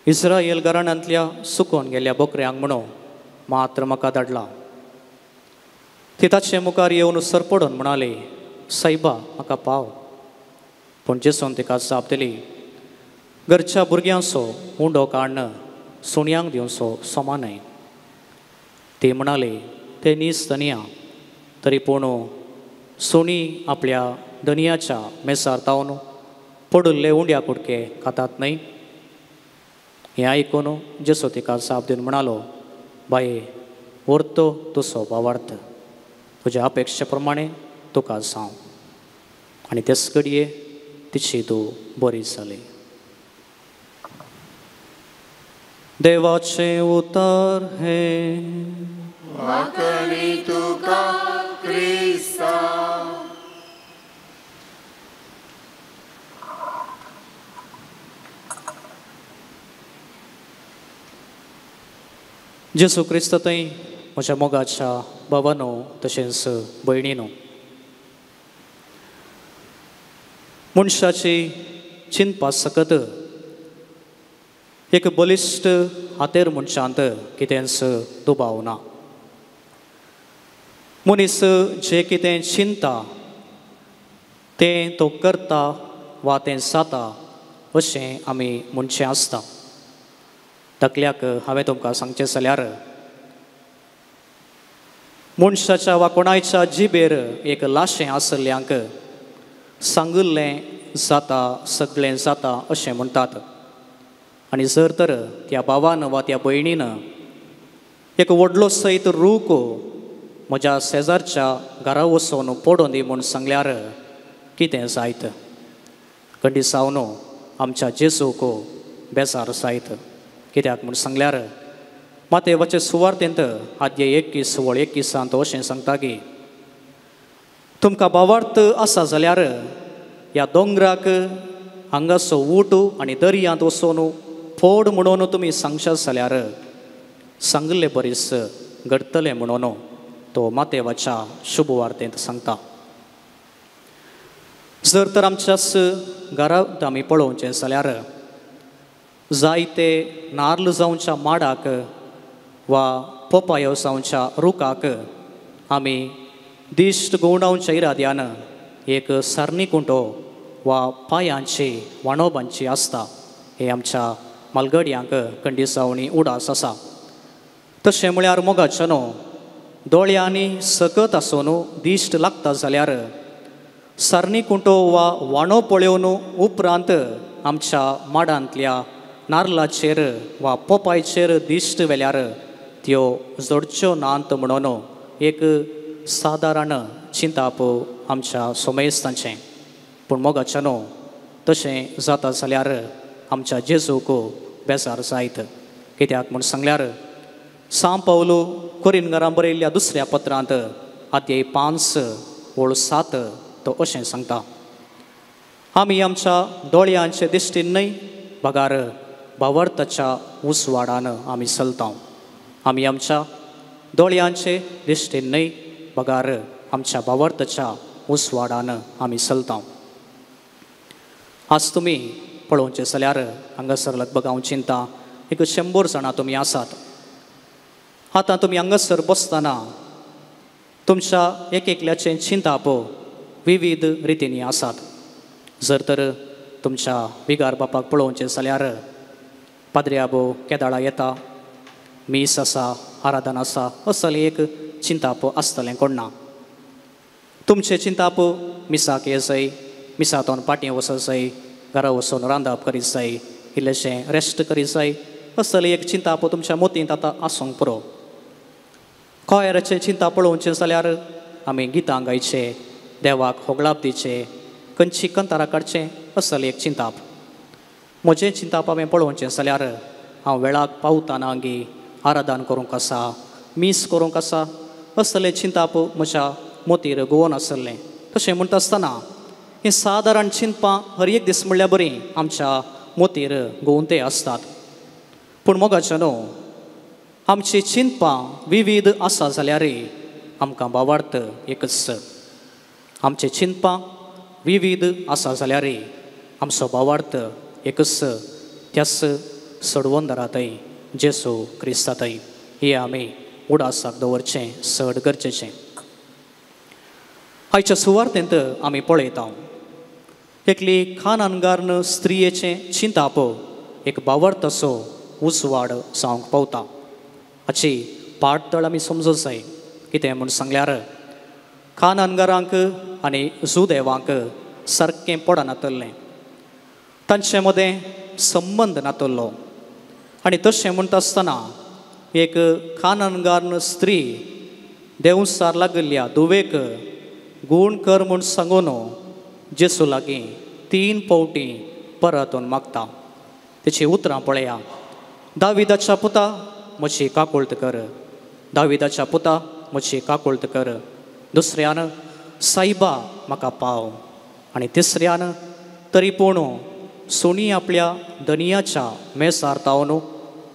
इस्रायल घराण्यांतल्या सुकोन गेल्ल्या बोकऱ्यांक म्हणून मात्र म्हाका धाडला. ती ताचे मुखार येवन सरपडून म्हणाली, सायबा म्हाका पाव. पूण जेसून तिका जाप दिली, घरच्या भुरग्यांचो उंडो काडून सुण्यांक दिवचो समा न्हय. ती म्हणाली, ते नीस धनया, तरी पूण सुणी आपल्या धनयाच्या मेसार तावन पडिल्ले उंड्या कुडके खातात न्हय. हें आयकून जेसो तिका जाप दिवन म्हणालो, बाये व्हरतो तुजो भावार्थ, तुज्या अपेक्षे प्रमाणे तुका जावं. आनी तेच घडये तिची तूं बरी जाली. देवाचें उतर हें. वाकणी तुका क्रिस्ता. जेसू क्रिस्त थंय म्हज्या मोगाच्या भावानो तशेंच भयणीनो, मनशाची चिंतपा सकत एक बलिश्ट हातेर मनशांत कितेंच दुबाव ना. मनीस जें कितें चिंता तें तो करता वा तें जाता अशें आमी म्हणचें आसता. धाकल्याक हांवें तुमकां सांगचें जाल्यार मनशाच्या वा कोणायच्या जिबेर एक लाशें आसल्ल्यांक सांगिल्लें जाता, सगळें जाता अशें म्हणटात. आनी जर तर त्या भावान वा त्या भयणीन एक व्हडलो सयत रूख म्हज्या शेजारच्या घरा वचून पडून दी म्हूण सांगल्यार कितें जायत? कंडिसावन आमच्या जेजूक बेजार जायत. कित्याक म्हूण सांगल्यार मातेवाचे सुवार्तेंत आद्य 21 वळ 21 अशें सांगता की तुमकां भावार्थ आसा जाल्यार ह्या दोंगराक हांगासो ऊट आनी दर्यांत वचून फोड म्हणून तुमी सांगशात जाल्यार सांगिल्ले बरीच घडटलें म्हणून तो मातेवाच्या शुभवार्तेंत सांगता. जर तर आमच्याच घरांत आमी पळोवचें जाल्यार जायते नार्ल जावच्या माडाक वा पोपायो जावच्या रुखाक आमी दिश्ट घुंवडावच्या इराद्यान एक सारणी कुंटो वा पायांची वाणोबांची आसता. हे आमच्या मालगड्यांक कंडिसावणी उडास आसा. तशें म्हळ्यार मोगाचो न्हू दोळ्यांनी सकत आसून दिश्ट लागता जाल्यार सारणी कुंटो वा वाणो पळोवन उपरांत आमच्या माडांतल्या नारलाचेर वा पोपायचेर दिश्ट वेल्यार त्यो जोडच्यो नात म्हणून एक सादारण चिंताप आमच्या सोमेस्तांचें. पूण मोगाचें न्हू तशें जाता जाल्यार आमच्या जेजूक बेजार जायत. कित्याक म्हूण सांगल्यार सांव पावलो कोरिनगरां बरयल्ल्या दुसऱ्या पत्रांत आद्याय 5 वळ 7 तो अशें सांगता, आमी आमच्या दोळयांचे दिश्टीन न्हय बगार भावार्थाच्या उजवाडान आमी चलता. आमी आमच्या दोळयांचे दिश्टीन न्हय बगार आमच्या भावार्थाच्या उजवाडान आमी चलता. आज तुमी पळोवचें जाल्यार हांगासर लगभग हांव चिंता एक 100 जाणां तुमी आसात. आतां तुमी हांगासर बसतना तुमच्या एक एकल्याचें चिंताप विविध रितींनी आसात. जर तर तुमच्या विगार बापाक पळोवचें जाल्यार पाद्री आबो केदाळा येता, मीस आसा, आराधन आसा, असलें एक चिंताप आसतलें कोण ना. तुमचें चिंताप मिसाक ये जाय, मिसातोन पाटयें वचत जाय, घरा वचून रांदप करीत जाय, इल्लेशें रेस्ट करीत जाय, असलें एक चिंताप तुमच्या मोतींत आतां आसूंक पुरो. कोयराचें चिंता पळोवचें जाल्यार आमी गितां गायचें, देवाक होगळाप दिवचें, खंयची कंतारां काडचें, असलें एक चिंताप. म्हजें चिंताप हांवें पळोवचें जाल्यार हांव वेळाक पावतना गी आराधन करूंक आसा, मीस करूंक आसा, असलें चिंताप म्हज्या मोतीर गोवन आसलें. तशें म्हणटा आसतना हीं सादारण चिंतपां हर एक दीस म्हणल्यार बरीं आमच्या मोतीर गोवते आसतात. पूण मोगाचें न्हू आमची चिंतपां विविध आसा जाल्यारय आमकां भावार्थ एकच. आमचें चिंतपां विविध आसा जाल्यार आमचो भावार्थ एकच त्याच सडवंदरातय जेसू क्रिस्तातय हे आमी उडासाक दवरचें चड गरजेचें. आयच्या सुवार्तेंत आमी पळयता एकली खानानगारन स्त्रियेचें चिंताप एक भावार्थाचो उजवाड जावंक पावता. हाची पाटतळ आमी समजूंक जाय. कितें म्हूण सांगल्यार खानानगारांक आनी जुदेवांक सारकें पडनातल्लें, तांचे मदें संबंद नातल्लो. आनी तशें म्हणटा आसतना एक खानानगारन स्त्री देंवसार लागिल्ल्या धुवेक गूण कर म्हूण सांगून जेसू लागीं 3 फावटी परतून मागता. तेची उतरां पळया, दाविदाच्या पुता म्हजी काकुळट कर, दाविदाच्या पुता म्हजी काकुळट कर. दुसऱ्यान सायबा म्हाका पाव. आनी तिसऱ्यान तरी पूण सुणी आपल्या दनियाच्या मेसार तावन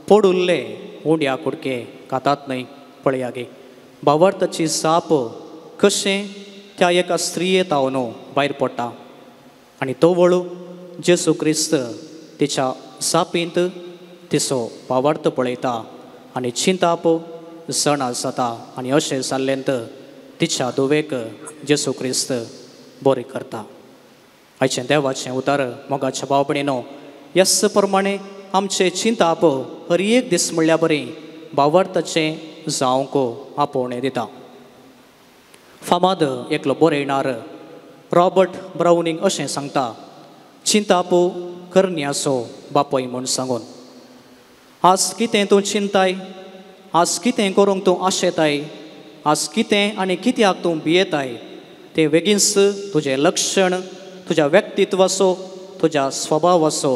पडुल्ले उंड्या कुडके खातात न्हय. पळया गे भावार्थाची जाप कशें त्या एका स्त्रिये तावन भायर पडटा. आनी तो वळू जेसू क्रिस्त तिच्या जापींत तिचो भावार्थ पळयता आनी चिंताप जाणा जाता. आनी अशें जाल्लेंत तिच्या धुवेक जेसू क्रिस्त बरी करता. आयचें देवाचें उतर मोगाच्या भाव भयणीनो ह्याच प्रमाणे आमचें चिंताप हर एक दीस म्हणल्यार बरी भावार्थाचें जावंक आपोवणें दिता. फामाद एकलो बरयणार रॉबर्ट ब्राउनिंग अशें सांगता, चिंताप करण्याचो बापय म्हूण सांगून. आज कितें तूं चिंताय, आज कितें करूंक तूं आशेताय, आज कितें आनी कित्याक तूं भियेताय तें बेगीनच तुजें लक्षण, तुज्या व्यक्तित्वाचो, तुज्या स्वभावाचो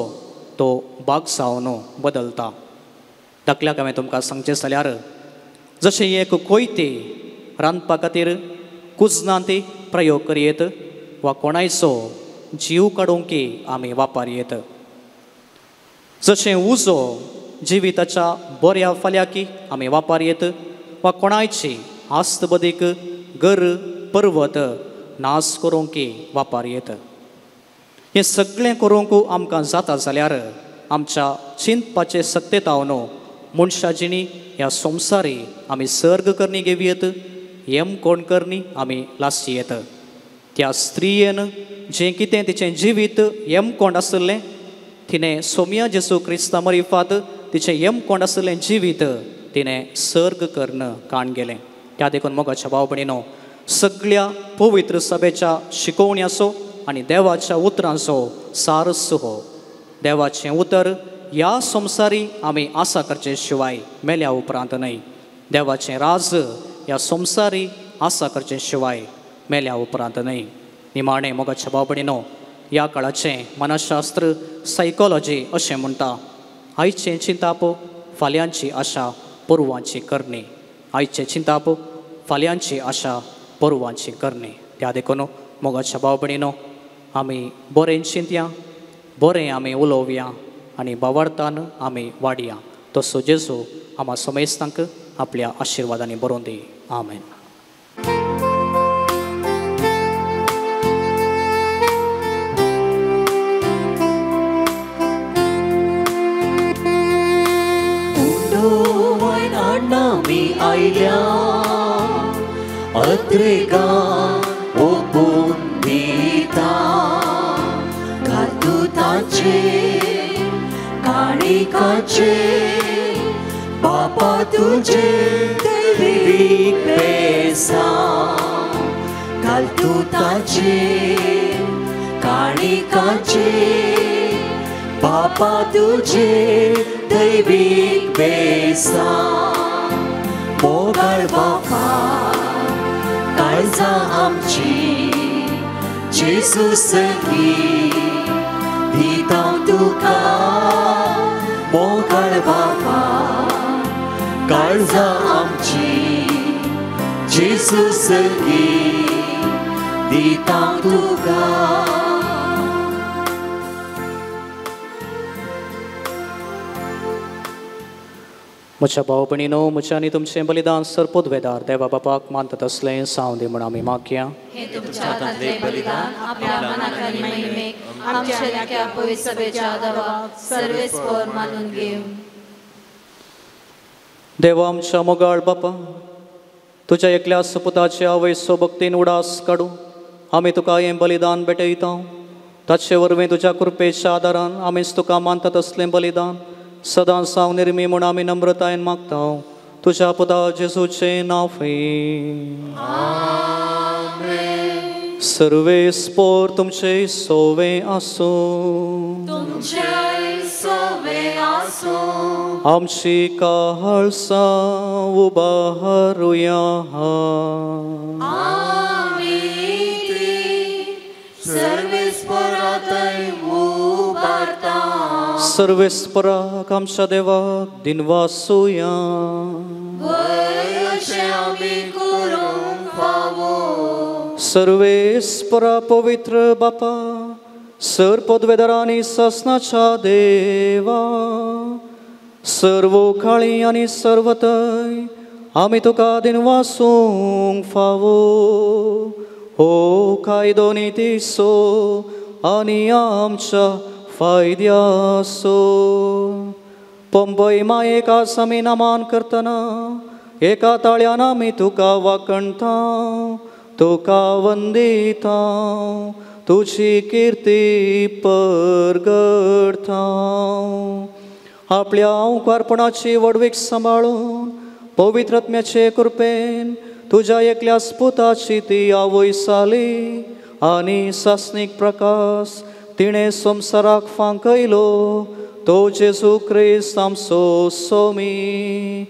तो भाग जावन बदलता. धाकल्याक हांवें तुमकां सांगचें जाल्यार जशें एक कोयती रांदपा खातीर कुजनांत प्रयोग करयेत वा कोणायचो जीव काडूंक आमी वापरयेत, जशें उजो जिविताच्या बऱ्या फाल्याकी आमी वापरयेत वा कोणायची आस्तबदीक गर पर्वत नाश करूंक वापरयेत. हें सगळें करूंक आमकां जाता जाल्यार आमच्या चिंतपाचे सत्तेतावन मनशा जिणी ह्या संवसारी आमी सर्ग करणी घेवयेत, येम कोण करणी आमी लासयेत. त्या स्त्रियेन जें कितें तिचें जिवीत येमकोंड आशिल्लें तिणें सोम्या जेसू क्रिस्ता मरिफात तिचें येमकोंड आशिल्लें जिवीत तिणें सर्ग करून काण गेलें. त्या देखून मोगाच्या भाव भयणीनो सगळ्या पवित्र सभेच्या शिकोवण्याचो आनी देवाच्या उतरांचो सारस हो. देवाचें उतर ह्या संवसारी आमी आसा करचे शिवाय मेल्या उपरांत न्हय. देवाचें राज ह्या संवसारी आसा करचे शिवाय मेल्या उपरांत न्हय. निमाणें मोगाच्या भाव भयणीनो ह्या काळाचें मनशास्त्र सायकोलॉजी अशें म्हणटा, आयचें चिंताप फाल्यांची आशा पोरवांची करणी, आयचें चिंताप फाल्यांची आशा पोरवांची करणी. त्या देखून मोगाच्या भाव भयणीनो आमी बरें चिंतया, बरें आमी उलोवया आनी भावार्थान आमी वाडया. तसो जेजू आमा समेस्तांक आपल्या आशिर्वादांनी बरोवन दी. आमेन. आयल्या अत्रेगा ओपून दिता घातुताचे काणिकाचे बापा तुझे दैवीक पेसा घालतुताचे काणिकाचे बापा तुझे दैवीक बेसा. मोगाळ बापा काळजां आमची जेजू सखी दिता तुका. मोगाळ बापा काळजां आमची जेजू सखी दिता तुका. म्हज्या भाव भयणीनो, म्हज्या आनी तुमचें बलिदान सर पदवेदार देवा बापाक मानतात असलें सावंदी दी म्हूण आमी मागया. हें तुमच्या हातांतलें बलिदान आपल्या मनाक आनी महिमेक आमच्या लेख्या पवित्र सभेच्या देवाक सर्वेस्पर मानून घेवं. देवा आमच्या मोगाळ बापा, तुज्या एकल्या सपुताचे आवयसो भक्तीन उडास काडूं आमी तुका हें बलिदान भेटयता. ताचे वरवीं तुज्या कृपेच्या आदारान आमीच तुका मानतात असलें बलिदान सदां सावन निर्मी म्हूण आमी नम्रतायेन मागता. तुज्या पुता जेजूचें नांव. सर्वेस्पोर तुमचे सोवे आसूं. आमची काळसां उबारुया. सर्वेस्पराक आमच्या देवाक दिनवासुया. सर्वेस्परा पवित्र बापा, सर पदवेदार आनी सासनाच्या देवा, सर्व काळी आनी सर्वतय आमी तुका दिनवासूंक फावो. हो कायदो नितीचो आनी आमच्या फायद्याचो. पंबय मायेक आज आमी नमन करतना एका ताळ्यान आमी तुका वाखणता, तुका वंदिता, तुजी किर्ती परगडता. आपल्या अंकारपणाची व्हडवीक सांबाळून पवित्र आत्म्याचे कृपेन तुज्या एकल्या पुताची ती आवय साली आनी सासणीक प्रकाश तिणें संवसाराक फांकयलो तो जेजू क्रिस्त आमचो सोमी.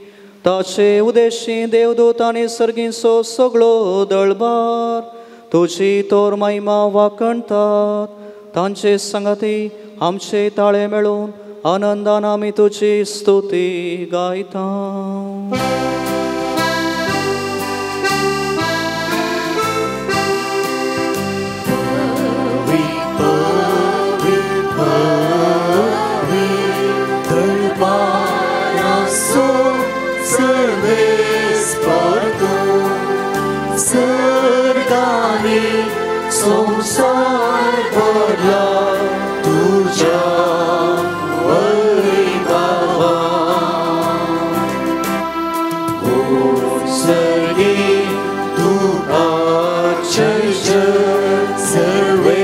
ताचे उदेशी देवदूत आनी सर्गींचो सगळो दळबार तुजी तोर महिमा वाखणतात. तांचे सांगाती आमचे ताळे मेळून आनंदान आमी तुजी स्तुती गायता. संसार भरला तुझ्या वैभवान. हो सर्गी तुका जय जय, सर्वेस्पराची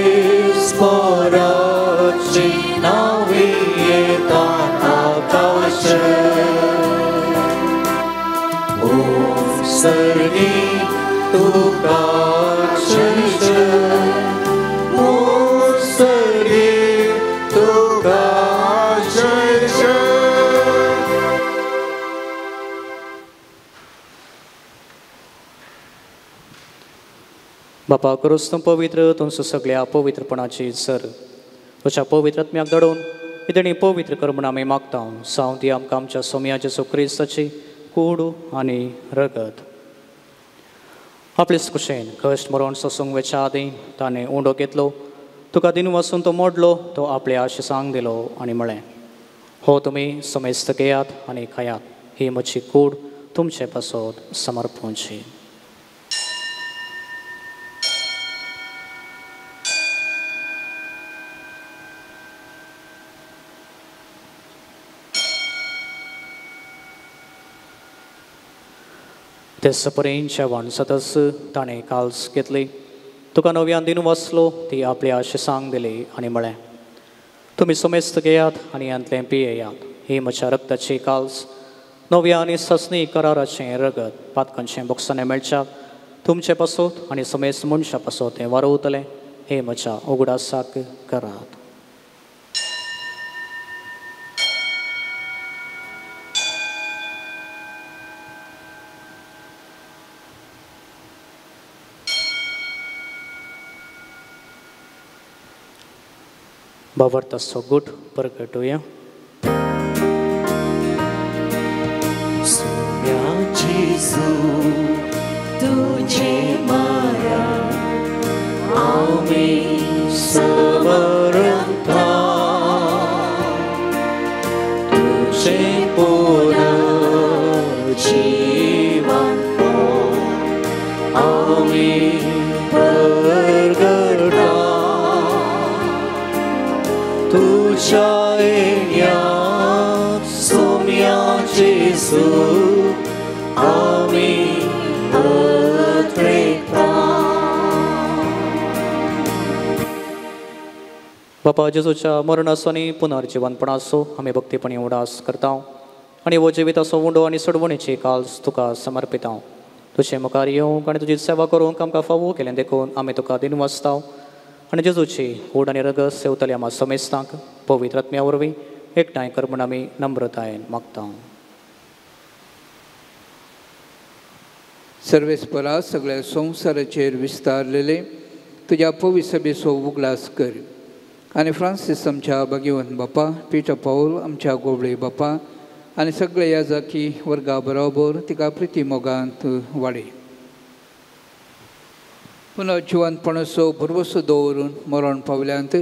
नांवी येता आकाश. हो सर्गी तुका जय जय, बापा क्रिस्त पवित्र तुमचो सगळ्या पवित्रपणाची सर तुज्या पवित्र आत्म्याक धाडून इतणी पवित्र कर म्हूण आमी मागता. सावंदी ती आमकां आमच्या सोमया जेजू क्रिस्ताची कूड आनी रगत. आपलेच कुशेन कश्ट मरण सोसूंक वेच्या आदीं ताणें उंडो घेतलो, तुका दिनू वासून तो मोडलो, तो आपल्या आशिसांक दिलो आनी म्हळें, हो तुमी समेस्त घेयात आनी खायात, ही म्हजी कूड तुमचे पासत समर्पणची. ते परेन जेवण सतस ताणें काल्स घेतली, तुका नव्यान दिनू वाचलो, ती आपल्या आशिसांक दिली आनी म्हळें, तुमी समेस्त घेयात आनी हांतलें पियेयात, ही म्हज्या रक्ताची काल्स, नव्या आनी ससनी कराराचें रगत, पातकांचें बोगसाणें मेळच्याक तुमचे पासत आनी समेस्त मनशां पासत तें वारवतलें, हें म्हज्या उगडासाक करात. बाबर्ताचो गुट परगटुया. सोम्या जेजू तुझे माया आमी समरता, तुझे पुनरुत्थान येण्या सोम्या जेजू आमी अत्रेता. बापा जेजूच्या मरणाचो आनी पुनर्जिवनपणाचो आमी भक्तीपणी उडास करता आनी हो जिविताचो उंडो आनी सोडवणेची काल्स तुका समर्पिता. तुजे मुखार येवंक आनी तुजी सेवा करूंक आमकां फावो केलें देखून आमी तुका दिनवासता आनी जेजूची ओड आनी रगत सेवतल्या आमच्या समेस्तांक पवित्र आत्म्या वरवीं एकठांय कर म्हूण आमी नम्रतायेन मागता. सर्वेस्परा सगळ्या संवसाराचेर विस्तारलेले तुज्या पवित्र सभेचो उगडास कर आनी फ्रांसीस आमच्या भाग्यवंत बापा, पीटर पावल आमच्या गोबळे बापा आनी सगळे ह्या जाकी वर्गा बरोबर तिका प्रिती मोगांत वाडय. पुनः जिवंतपणाचो भरवसो दवरून मरण पावल्यांत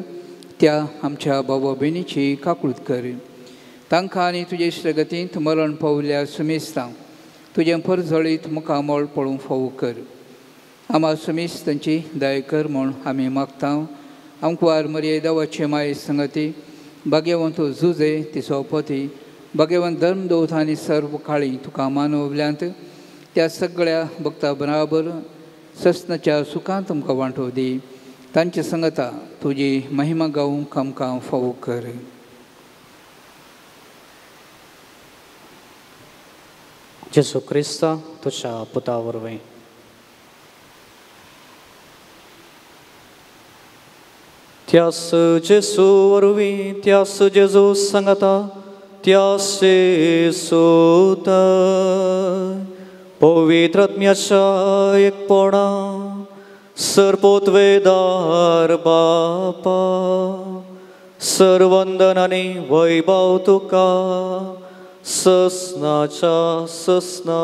त्या आमच्या बाबा भयणीची काकूळत कर. तांकां आनी तुजे इश्टगतींत मरण पावल्या सुमेस्तांक तुजें परजळीत मुखामळ पळोवंक फावो कर. आमा सुमेस्तांची दया कर म्हूण आमी मागता. आमकुवार मरिये देवाचे माये संगती भाग्यवंत जुजे तिचो पती भाग्यवंत धर्मदूत आनी सर्व काळी तुका मानवल्यांत त्या सगळ्या भक्ता बराबर ससनाच्या सुखांत तुमकां वांटो दी. तांचे संगता तुजी महिमा गावूंक आमकां फावो कर. जेजू क्रिस्ता तुज्या पुता वरवीं. त्यास जेजू वरवीं, त्यास जेजू सांगता, त्यास जेजूत पवित्र आत्म्याच्या एकपणा सर्पोत्वेदार बापा सर्वंदन आनी वैभव तुका ससनाच्या ससना.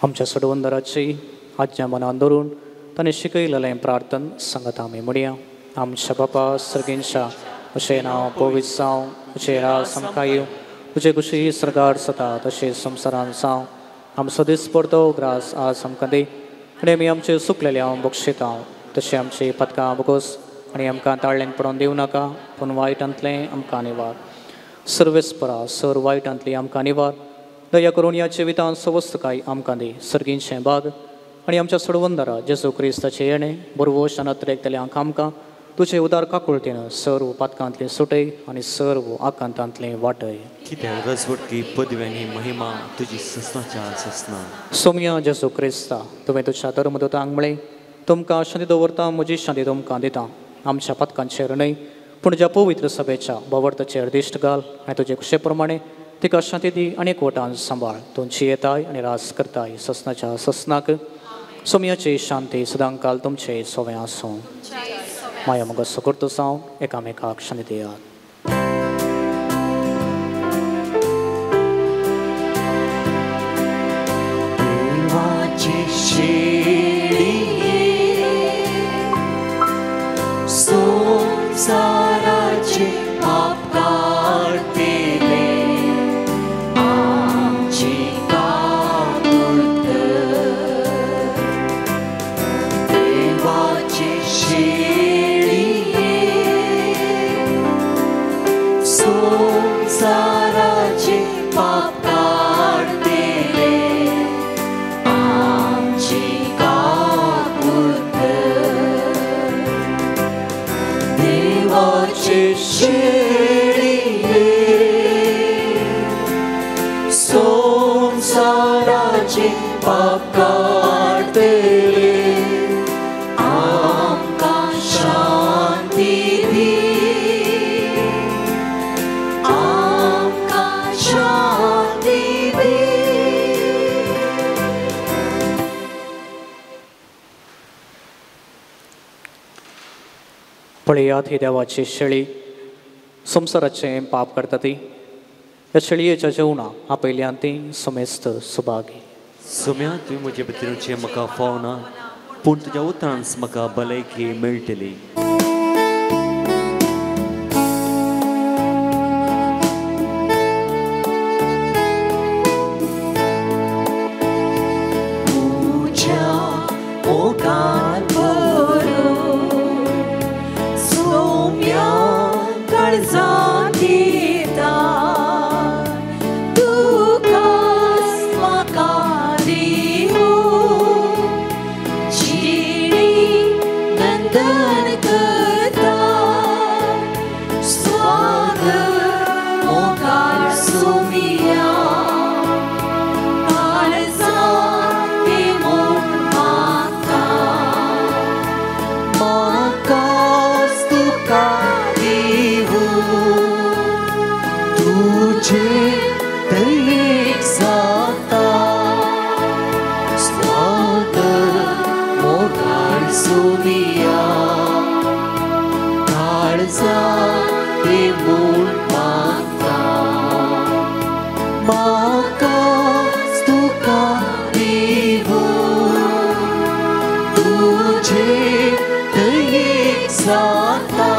आमच्या सोडवंदराची आज्ञा मनान धरून ताणें शिकयलेलें प्रार्थन सांगत आमी म्हणया. आमच्या बापा सर्गेंच्या, तुजें नांव पवित्र जावं, तुजें राज आमकां येवं, तुजे कुशी सर्गार जाता तशें संवसारान जावं. आमचो दिसपडतो ग्रास आज आमकां दी आनी आमी आमचे सुकलेले हांव बक्षिता तशें आमची पदकां बगोस आनी आमकां ताळ्ळेन पडोवन दिवं नाका, पूण वायटांतलें आमकां निवार. सर्वेस्परा सर वायटांतली आमकां निवार. दया करून ह्या जिवितांत सवस्तकाय आमकां दी. सर्गींचें बाग आनी आमच्या सोडवंदरा जेजू क्रिस्ताचें येणें बरवोश अनत्रेकतल्यांक आमकां तुजे उदार काकुळटेन सर्व पातकांतलें सुटय आनी सर्व आकांतांतलें वाटय. कित्याक रजवटकी पदवी आनी महिमा तुजी ससनाच्या ससना. सोम्या जेजू क्रिस्ता, तुवें तुज्या धर्मदूतांक म्हळें, तुमकां शांती दवरता, म्हजी शांती तुमकां दिता. आमच्या पातकांचेर न्हय पूण ज्या पवित्र सभेच्या भावार्थाचेर दिश्ट घाल आनी तुजे खुशे प्रमाणे तिका शांती दी आनी एकवटान सांबाळ. तुमची येताय आनी रास करताय ससनाच्या ससनाक. सोम्याची शांती सदांकाल तुमचे सोवें आसूं. माया मगो सुकुर्तो जावं एकामेकाक शांती दियात. देवाची शेळी संवसाराचे पाप काडटले आमची काकूळ कर. देवाची शेळी संवसाराचे पाप काडटले आमची काकूळ कर. देवाचे शेळी संवसाराचे पाप काडटले आमकां शांती दी, आमकां शांती दी. पळयात ही देवाची शेळी संवसाराचें पाप करता ती. ह्या शेळयेच्या जेवणाक आपयल्यान ती समेस्त सुभागी. सोम्या, तुवें म्हजे भितरचें म्हाका फावना, पूण तुज्या उतरान म्हाका भलायकी मेळटली. सुमिया काळजा ती म्हूण मागता म्हाका तुका दिवूं तुजे दयेक जाता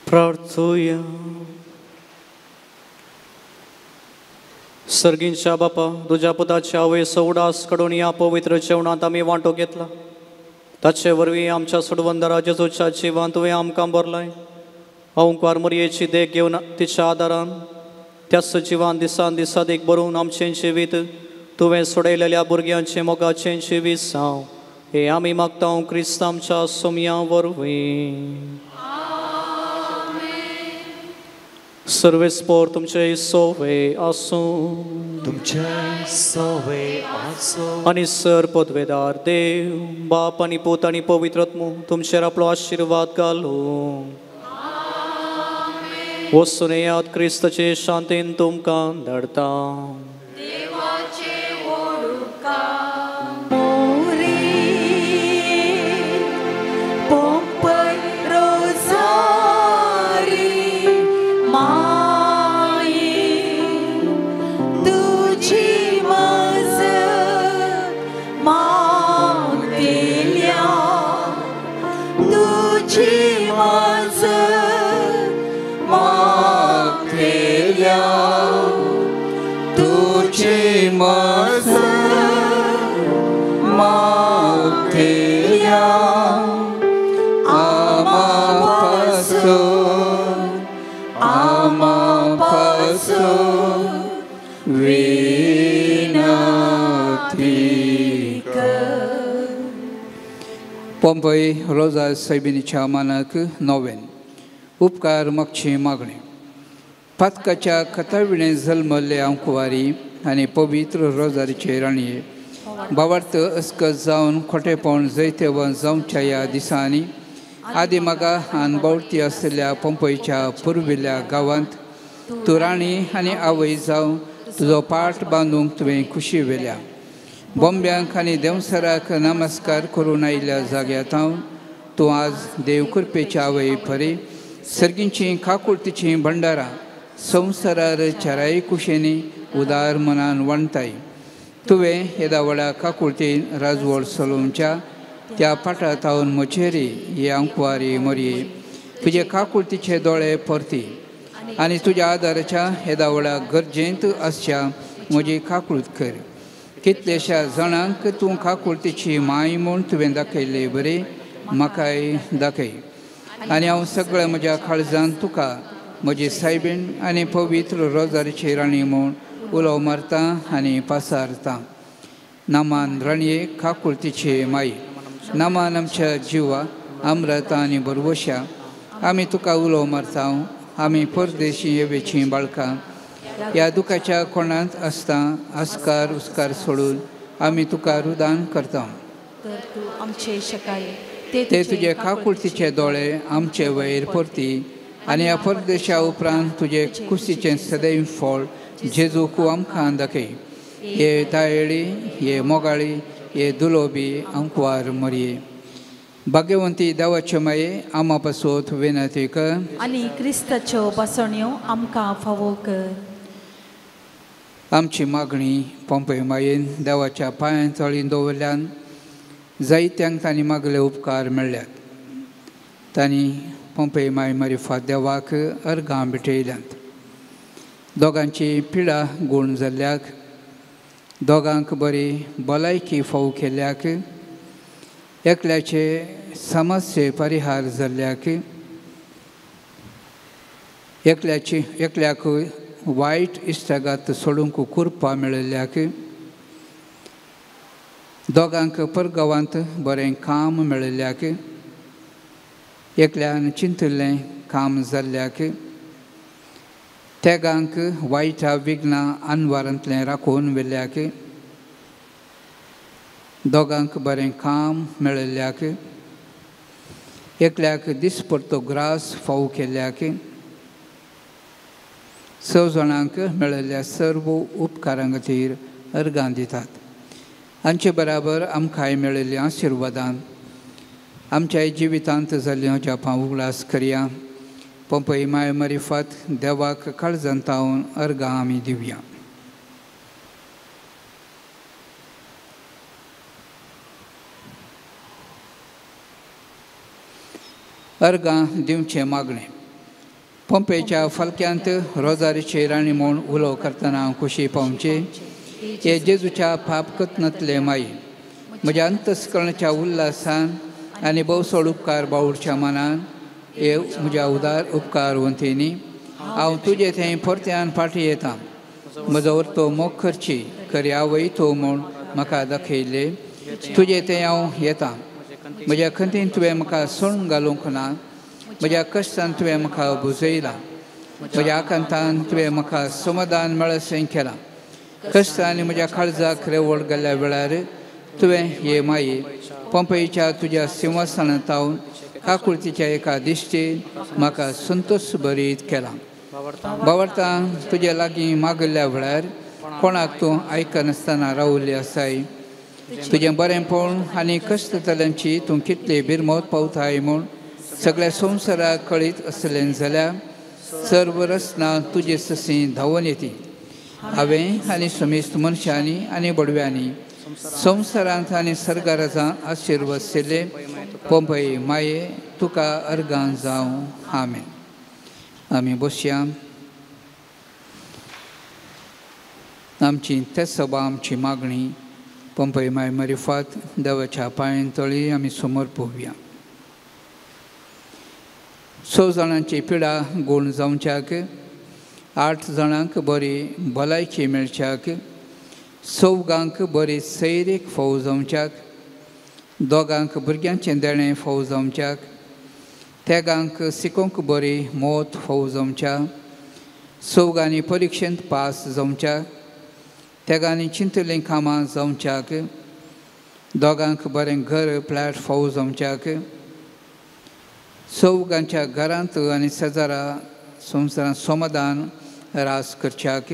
प्रार्थुया. सर्गींच्या बापा, तुज्या पुताच्या आवयचो उडास कडून ह्या पवित्र जेवणांत आमी वांटो घेतला, ताचे वरवीं आमच्या सोडवंदरा जेजूच्या जिवान तुवें आमकां भरलाय. अंकुर मरयेची देख घेवन तिच्या आदारान त्याच जिवान दिसान दिसादीक बरोवन आमचें जिवीत तुवें सोडयलेल्या भुरग्यांचें मोगाचें जिवीत जावं हें आमी मागता क्रिस्त आमच्या सोमया वरवीं. सर्वेस्पोर तुमचे सोवे आसूं, तुमचे सोवे आसूं. आनी सर पदवेदार देव बाप आनी पूत आनी पवित्र आत्मो तुमचेर आपलो आशिर्वाद घालूं. वचून येयात, क्रिस्ताचे शांतीन तुमकां धाडटा. पंपय रोजा सैबिनीच्या मानाक नोवेन उपकार मागची मागणी. पातकाच्या कथाविणें जल्मल्ले आंकुवारी आनी पवित्र रोजारीचे राणये भावार्थ अस्कत जावन खोटेपण जैतेवन जावच्या ह्या दिसांनी आदी मागा आनी आशिल्ल्या पंपयच्या पुर्विल्ल्या गांवांत तूं राणी आनी आवय जावन तुजो पाट बांदूंक तुवें खुशी व्हेल्या. बॉम्ब्यांक आनी देंवसराक नमस्कार करून आयिल्ल्या जाग्यांत तूं आज देव कृपेच्या आवय परी सर्गींचीं काकुळतीचीं भंडारां संवसारार चाराय कुशेनी उदार मनान वांटताय. तुवें येदा व्हडा काकुळतीन राजवड चलोवच्या त्या पाटा तावन म्हजेरी हे आंकवारी मोरये तुजे काकुळतीचे दोळे परती आनी तुज्या आदाराच्या येदा व्हडा गरजेंत आसच्या म्हजी काकुळत कर. कितल्याश्या जाणांक तूं काकुळतीची माय म्हूण तुवें दाखयल्ले बरे म्हाकाय दाखय आनी हांव सगळ्या म्हज्या काळजान तुका म्हजी सायबीण आनी पवित्र रोजारीची राणी म्हूण उलो मारता आनी पासारता. नामान राणये काकुळतीची माई, नामान आमच्या जिवा आम्रता आनी बरवश्या आमी तुका उलो मारता. आमी परदेशी येवेचीं बाळकां ह्या दुखाच्या कोणांत आसता आस्कार उस्कार सोडून आमी तुका रुदान करता. ते तुजे काकुळतीचे दोळे आमचे वयर परती आनी ह्या परदेशा उपरांत तुजे कुशीचें सदैव फळ जेजूक आमकां दाखय. हे दायळी, हे मोगाळी, हे दुलोबी आंकवार मरये. भाग्यवंती देवाचे माये आमा पासत विनंती कर आनी क्रिस्ताच्यो बसण्यो आमकां फावो कर. आमची मागणी पंपय मायेन देवाच्या पांयां तळी दवरल्यान जायत्यांक तांणी मागले उपकार मेळ्ळ्यात. तांणी पंपय माय मारिफात देवाक अर्गां भेटयल्यांत. दोगांची पिडा गूण जाल्ल्याक, दोगांक बरी भलायकी फाव केल्ल्याक, एकल्याचे समस्ये परिहार जाल्ल्याक, एकल्याची एकल्याक वायट इश्टागात सोडूंक कुरपा मेळिल्ल्याक, दोगांक परगांवांत बरें काम मेळिल्ल्याक, एकल्यान चिंतिल्लें काम जाल्ल्याक, तेगांक वायटा विघ्नां अनवारांतलें राखून व्हेल्ल्याक, दोगांक बरें काम मेळिल्ल्याक, एकल्याक दिसपडतो ग्रास फाव केल्ल्याक, स जाणांक मेळिल्ल्या सर्व उपकारां खातीर अर्गां दितात. हांचे बराबर आमकांय मेळिल्ल्या आशिर्वादान आमच्या जिवितांत जाल्ल्या जापां उगडास करया. पंपय माय मरिफात देवाक काळजांत तावन अर्गां आमी दिवया. अर्गां दिवचें मागणें. पंपेच्या फालक्यांत रोजारीची राणी म्हूण उलो करतना खुशी पावची हे जेजूच्या पाप कथनांतले माई, म्हज्या अंतस्करणाच्या उल्हासान आनी भोवसोड उपकार बावडच्या मनान हे म्हज्या उदार उपकार वंतीनी हांव तुजे थंय परत्यान फाटीं येता. म्हजो वर्तो मोग करची खरी आवय तूं म्हूण म्हाका दाखयल्ले तुजे थंय हांव येता. म्हज्या खंतीन तुवें म्हाका सोडून घालूंक ना, म्हज्या कश्टान तुवें म्हाका बुजयलां, म्हज्या आकांतान तुवें म्हाका समाधान मेळसें केलां. कश्ट आनी म्हज्या काळजाक रेवड गेल्ल्या वेळार तुवें हे माई पंपईच्या तुज्या सिंहासनांत तावन काकुळतीच्या एका दिश्टीन म्हाका संतोष भरीत केला. बावडतान तुज्या लागीं मागिल्ल्या वेळार कोणाक तूं आयकनासतना रावल्ली आसाय. तुजें बरेंपण आनी कश्ट जाल्यांची तूं कितली बिरमत पावताय म्हूण सगळ्या संवसाराक कळीत आसलें जाल्यार सर्व रचना तुजे सशी धांवून येती. हांवें आनी समेस्त मनशांनी आनी बडव्यांनी संवसारांत आनी सरकाराचा आशिर्वाद केल्ले पंपय माये तुका अर्गां जावं. आमेन. आमी बसया. आमची तेसभा आमची मागणी पंपय माय मरिफात देवाच्या पांयां तळी आमी समोर पोवया. 6 जाणांची पिडा गूण जावच्याक, 8 जाणांक बरी भलायकी मेळच्याक, 4 बरी सैरीक फाव जावच्याक, 2 भुरग्यांचें देणें फाव जावच्याक, 3 शिकोवंक बरी मौत फाव जावच्या, 4 परिक्षेंत पास जावच्याक, 3 चिंतलीं कामां जावच्याक, 2 बरें घर फ्लॅट फाव जावच्याक, 4 घरांत आनी शेजारा संवसारांत समाधान रास करच्याक,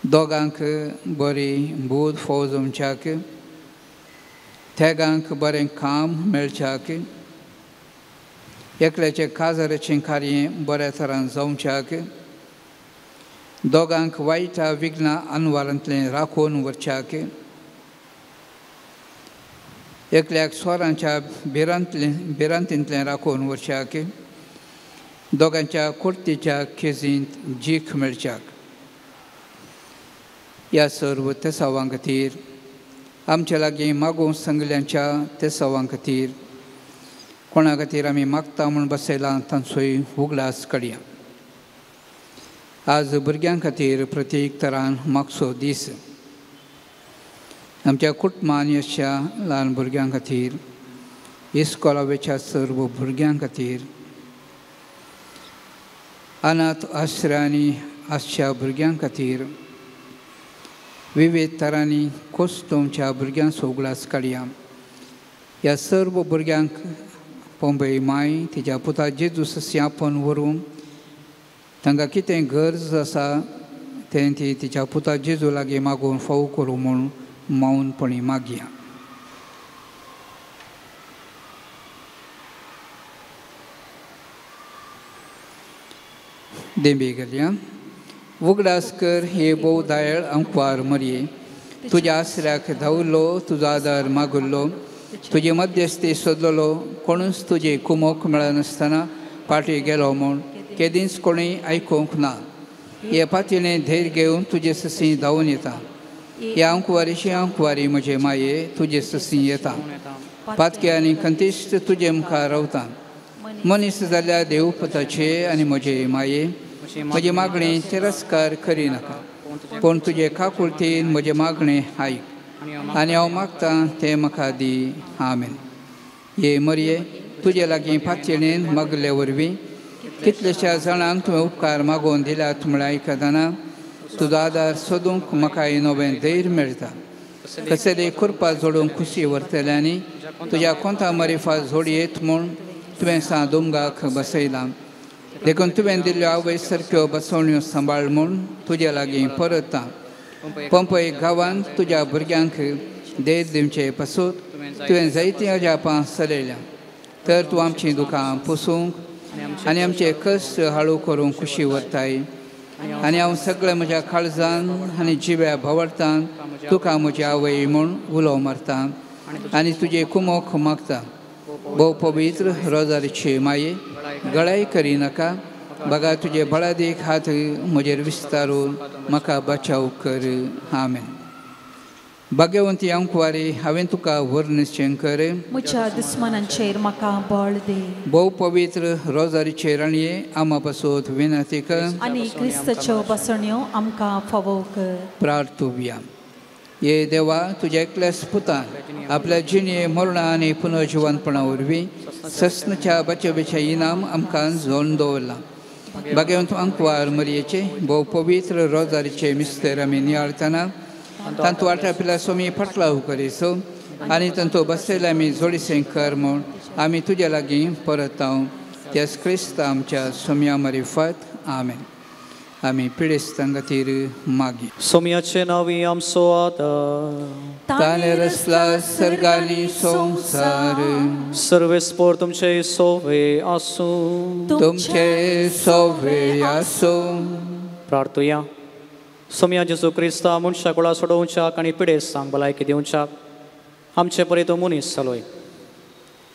2 बरी बूद फाव जावच्याक, 3 बरें काम मेळच्याक, एकल्याचें काजाराचें कार्य बऱ्या तरान जावच्याक, 2 वायटा विघ्नां अनवारांतलें राखून व्हरच्याक, एकल्याक स्वरांच्या भिरांतींतलें राखून व्हरच्याक, 2 कुर्तीच्या केजींत जीख मेळच्याक. ह्या सर्व तेसावां खातीर आमच्या लागीं मागूंक सांगल्यांच्या तेसावां खातीर कोणा खातीर आमी मागता म्हूण बसयलां तांचोय उगडास काडया. आज भुरग्यां खातीर प्रत्येक तरान मागचो दीस. आमच्या कुटुंबान अशा ल्हान भुरग्यां खातीर, इस्कॉलावेच्या सर्व भुरग्यां खातीर, अनाथ आश्रयांनी आसच्या भुरग्यां खातीर, विविध तरांनी कोस्तोमच्या भुरग्यांचो उगडास काडया. ह्या सर्व भुरग्यांक पंबय माय तिच्या पुता जेजू सशी आपोवन व्हरूंक तांकां कितें गरज आसा तें ती तिच्या पुता जेजू लागीं मागून फाव करूं म्हूण मौनपणी मागया. देंबी घालया. उगडास कर हे भोव दयाळ अंकवार मरये, तुज्या आसऱ्याक धांवलो, तुजो आदार मागुल्लो, तुजे मध्यस्थी सोदलो, कोणूच तुजे कुमोक मेळनासतना फाटीं गेलो म्हूण केदींच कोणूय आयकूंक ना. हे पातयेने धैर्य घेवन तुजे ससी धांवून येता. हे आंकवारीशी आंकवारी म्हजे माये तुजे ससी येता. पातके आनी कंतिश्ट तुजे मुखार रावता. मनीस जाल्यार देवपताचे आनी म्हजे माये म्हजे मागणें तिरस्कार करिनाका, पूण तुजे काकुळतीन म्हजें मागणें आयक आनी हांव मागतां तें म्हाका दी. आमेन. हे मरये तुजे लागीं पातयेन मागले वरवीं कितलेश्या जाणांक तुवें उपकार मागोवन दिल्यात म्हळ्यार आयकतना तुजो आदार सोदूंक म्हाका नवें धैर्य मेळटा. कसले कृपा जोडूंक खुशी व्हरतल्यांनी तुज्या कोंता मरिफा जोडयेत म्हूण तुवें सां दोंगाक बसयलां. देखून तुवें दिल्ल्यो आवय सारक्यो बसवण्यो सांबाळ म्हूण तुजे लागीं परतता. पंपय गांवांत तुज्या भुरग्यांक धैर्य दिवचे पासून तुवें जायतीं अजापां चलयल्या. तर तूं आमचीं दुकां पुसूंक आनी आमचे कश्ट हाळू करूंक खुशी व्हरताय. आनी हांव सगळें म्हज्या काळजान आनी जिव्या भवडतान तुका म्हजी आवय म्हूण उलो मारता आनी तुजे कुमोक मागता. भोव पवित्र रोजारीचे माये गळाय करिनाका, बगा तुजे बळादीक हात म्हजेर विस्तारून म्हाका बचाव कर. आमेन. भाग्यवंती आंकवारी हांवें तुका वर्णचें कर, म्हज्या दुस्मनांचेर म्हाका बळ दी. भोव पवित्र रोजारीचे राणये आमा पासत विनंती कर आनी क्रिस्तच्यो बसण्यो आमकां फावो कर. प्रार्थुया. ये देवा तुज्या एकल्याच पुतान आपल्या जिणे मरणा आनी पुनर्जिवनपणा वरवीं सस्नच्या बचावेचें इनाम आमकां जोडून दवरलां. भाग्यवंत आंकवार मरयेचे भोव पवित्र रोजारीचे मिस्तर आमी नियाळतना तांतू आटापिल्या स्वामी फाटलाव करीसो आनी तांतू बसयल्या आमी जोडीसें कर म्हूण आमी तुज्या लागीं परत त्याच क्रिस्त आमच्या सोम्या मरिफात. आमेन. आमी पिडेस्तां खातीर मागी. सोम्याचे नांवी आमचो आदार. ताणें रचला सर्गानी संवसार. सर्वेस्पोर तुमचे सोवे आसूं. तुमचे सोवे आसूं. प्रार्थुया. सोम्या जेजू क्रिस्ता मनशा कुळा सोडोवच्याक आनी पिडेस्तांक भलायकी दिवच्याक आमचे परी तूं मनीस जालोय.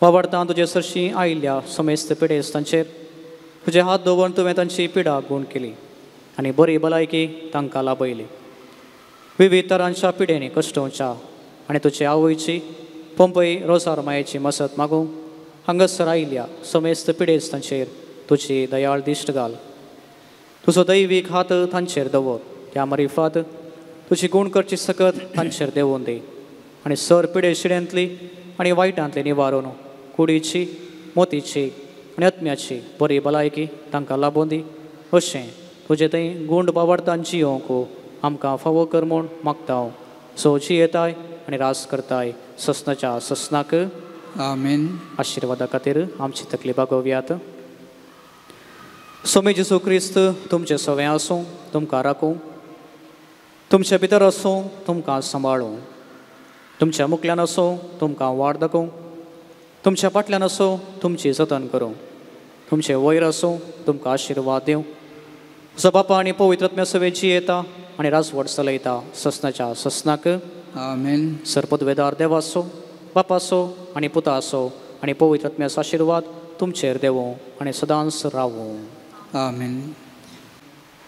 वावडतां तुजे सरशीं आयिल्ल्या समेस्त पिडेस्तांचेर तुजे हात दवरून तुवें तांची पिडा गूण केली आनी बरी भलायकी तांकां लाभयली. विविध तरांच्या पिडेनी कश्टोवच्या आनी तुजे आवयची पंपय रोजार मायेची मसत मागूंक हांगासर आयिल्ल्या समेस्त पिडेस्तांचेर तुजी दयाळ दिश्ट घाल. तुजो दैवीक हात तांचेर दवर. त्या मरिफात तुजी गूण करची सकत तांचेर देंवोवन दी आनी सर पिडे शिड्यांतली आनी वायटांतली निवारून कुडीची मोतीची आनी आत्म्याची बरी भलायकी तांकां लाबोवन दी. अशें तुजे थंय गुंड बावडतान जियोवंक आमकां फावो कर म्हूण मागता हांव. सो जियेताय आनी रास करताय ससनाच्या ससनाक. आमेन. आशिर्वादा खातीर आमची तकली बागोवयात. सोमी जेजू क्रिस्त तुमचें सवें आसूं, तुमकां राखूं, तुमचे भितर आसूं, तुमकां सांबाळूं, तुमच्या मुखल्यान आसूं, तुमकां वाड दाखोवं, तुमच्या फाटल्यान आसूं, तुमची जतन करूं, तुमचे वयर आसूं, तुमकां आशिर्वाद दिवं. तुजो बापा आनी पवित्र आत्म्या सवें जियेता आनी राजवट चलयता ससनाच्या ससनाक. आमेन. सरपदवेदार देवाचो, बापाचो आनी पुताचो आनी पवित्र आत्म्याचो आशिर्वाद तुमचेर देवूं आनी सदांच रावूं. आमेन.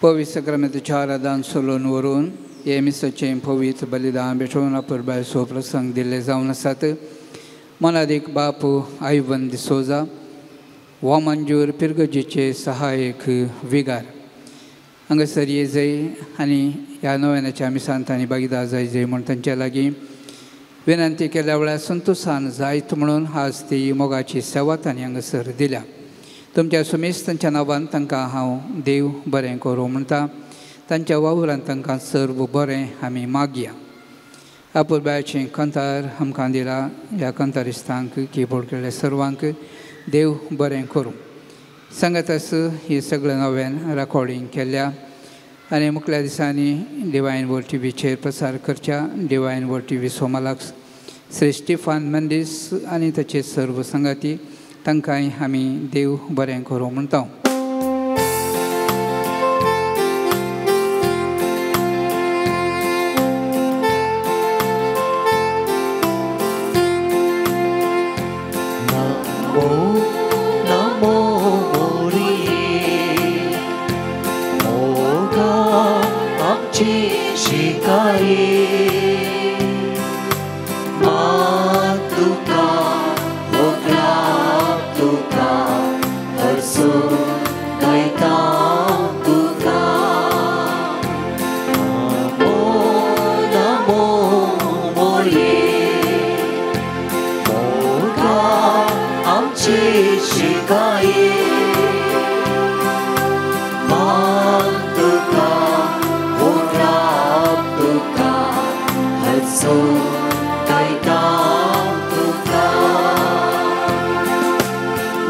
पवित्र सक्रमेंताच्या आराधन सोलून व्हरून हे मिसाचें पवित्र बलिदान भेटोवन अपुरबायेचो प्रसंग दिल्ले जावन आसात. मनादीक बापू आयवन डिसोजा वामंजूर पिरगजीचे सहायक विगार हांगासर ये जाय आनी ह्या नव्यानाच्या मिसांत तांणी भागीदार जाय जाय म्हूण तांच्या लागीं विनंती केल्या वेळार संतोशान जायत म्हणून आज ती मोगाची सेवा तांणी हांगासर दिल्या. तुमच्या सुमेश तांच्या नांवान तांकां हांव देव बरें करूं म्हणटा. तांच्या वावरान तांकां सर्व बरें आमी मागया. अपुरबायेचें कंतार आमकां दिला. ह्या कंतारिस्तांक किबोर्ड केल्ल्या सर्वांक देव बरें करूं. सांगातास ही सगळें नव्यान रेकॉर्डींग केल्या आनी मुखल्या दिसांनी डिवायन वर्ल्ड टीव्हीचेर प्रसार करच्या डिवायन वर्ल्ड टीव्ही सोमालाक श्री स्टिफान मेंडीस आनी ताचे सर्व सांगाती तांकांय आमी देव बरें करूं म्हणटा. नमो नमो मोरिये मोगा आमची शिकाई मान तुका होगळाप तुका हरसो गायता तुका नमो नमो मोरये मोगा आमची शिकाई मान तुका होगळाप तुका हरसो गायता तुका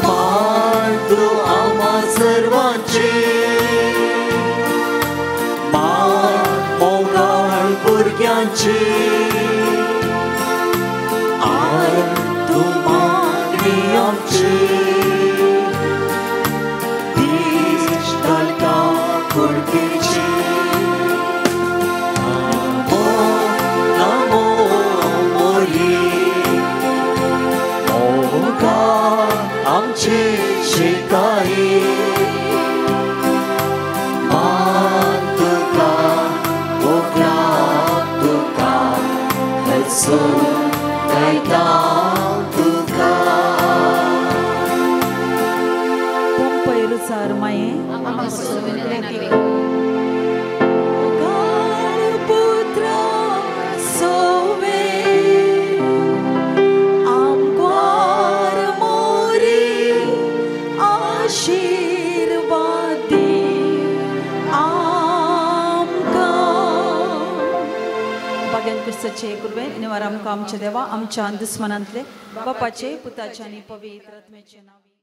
मान तूं आम्हा सर्वांचे मान मोगाळ भुरग्यांचे आय तूं मागणी आमची दीस घालता कुडकेची नमो नमो मोरये मोगा आमची शिकाई मान तुका होगळाप तुका हरसो गायता तुका पंपय रुचार माये आमकां सोदून दाखय. पुत्रा सोवे आमकां मोरी आशीर्वाद दी आमकां. भाग्यान क्रिस्ताचे कुर्बेन निवार आमकां आमच्या देवा आमच्या दुस्मनांतले बापाचे पुताचे आनी पवित्र आत्म्याचे नांव.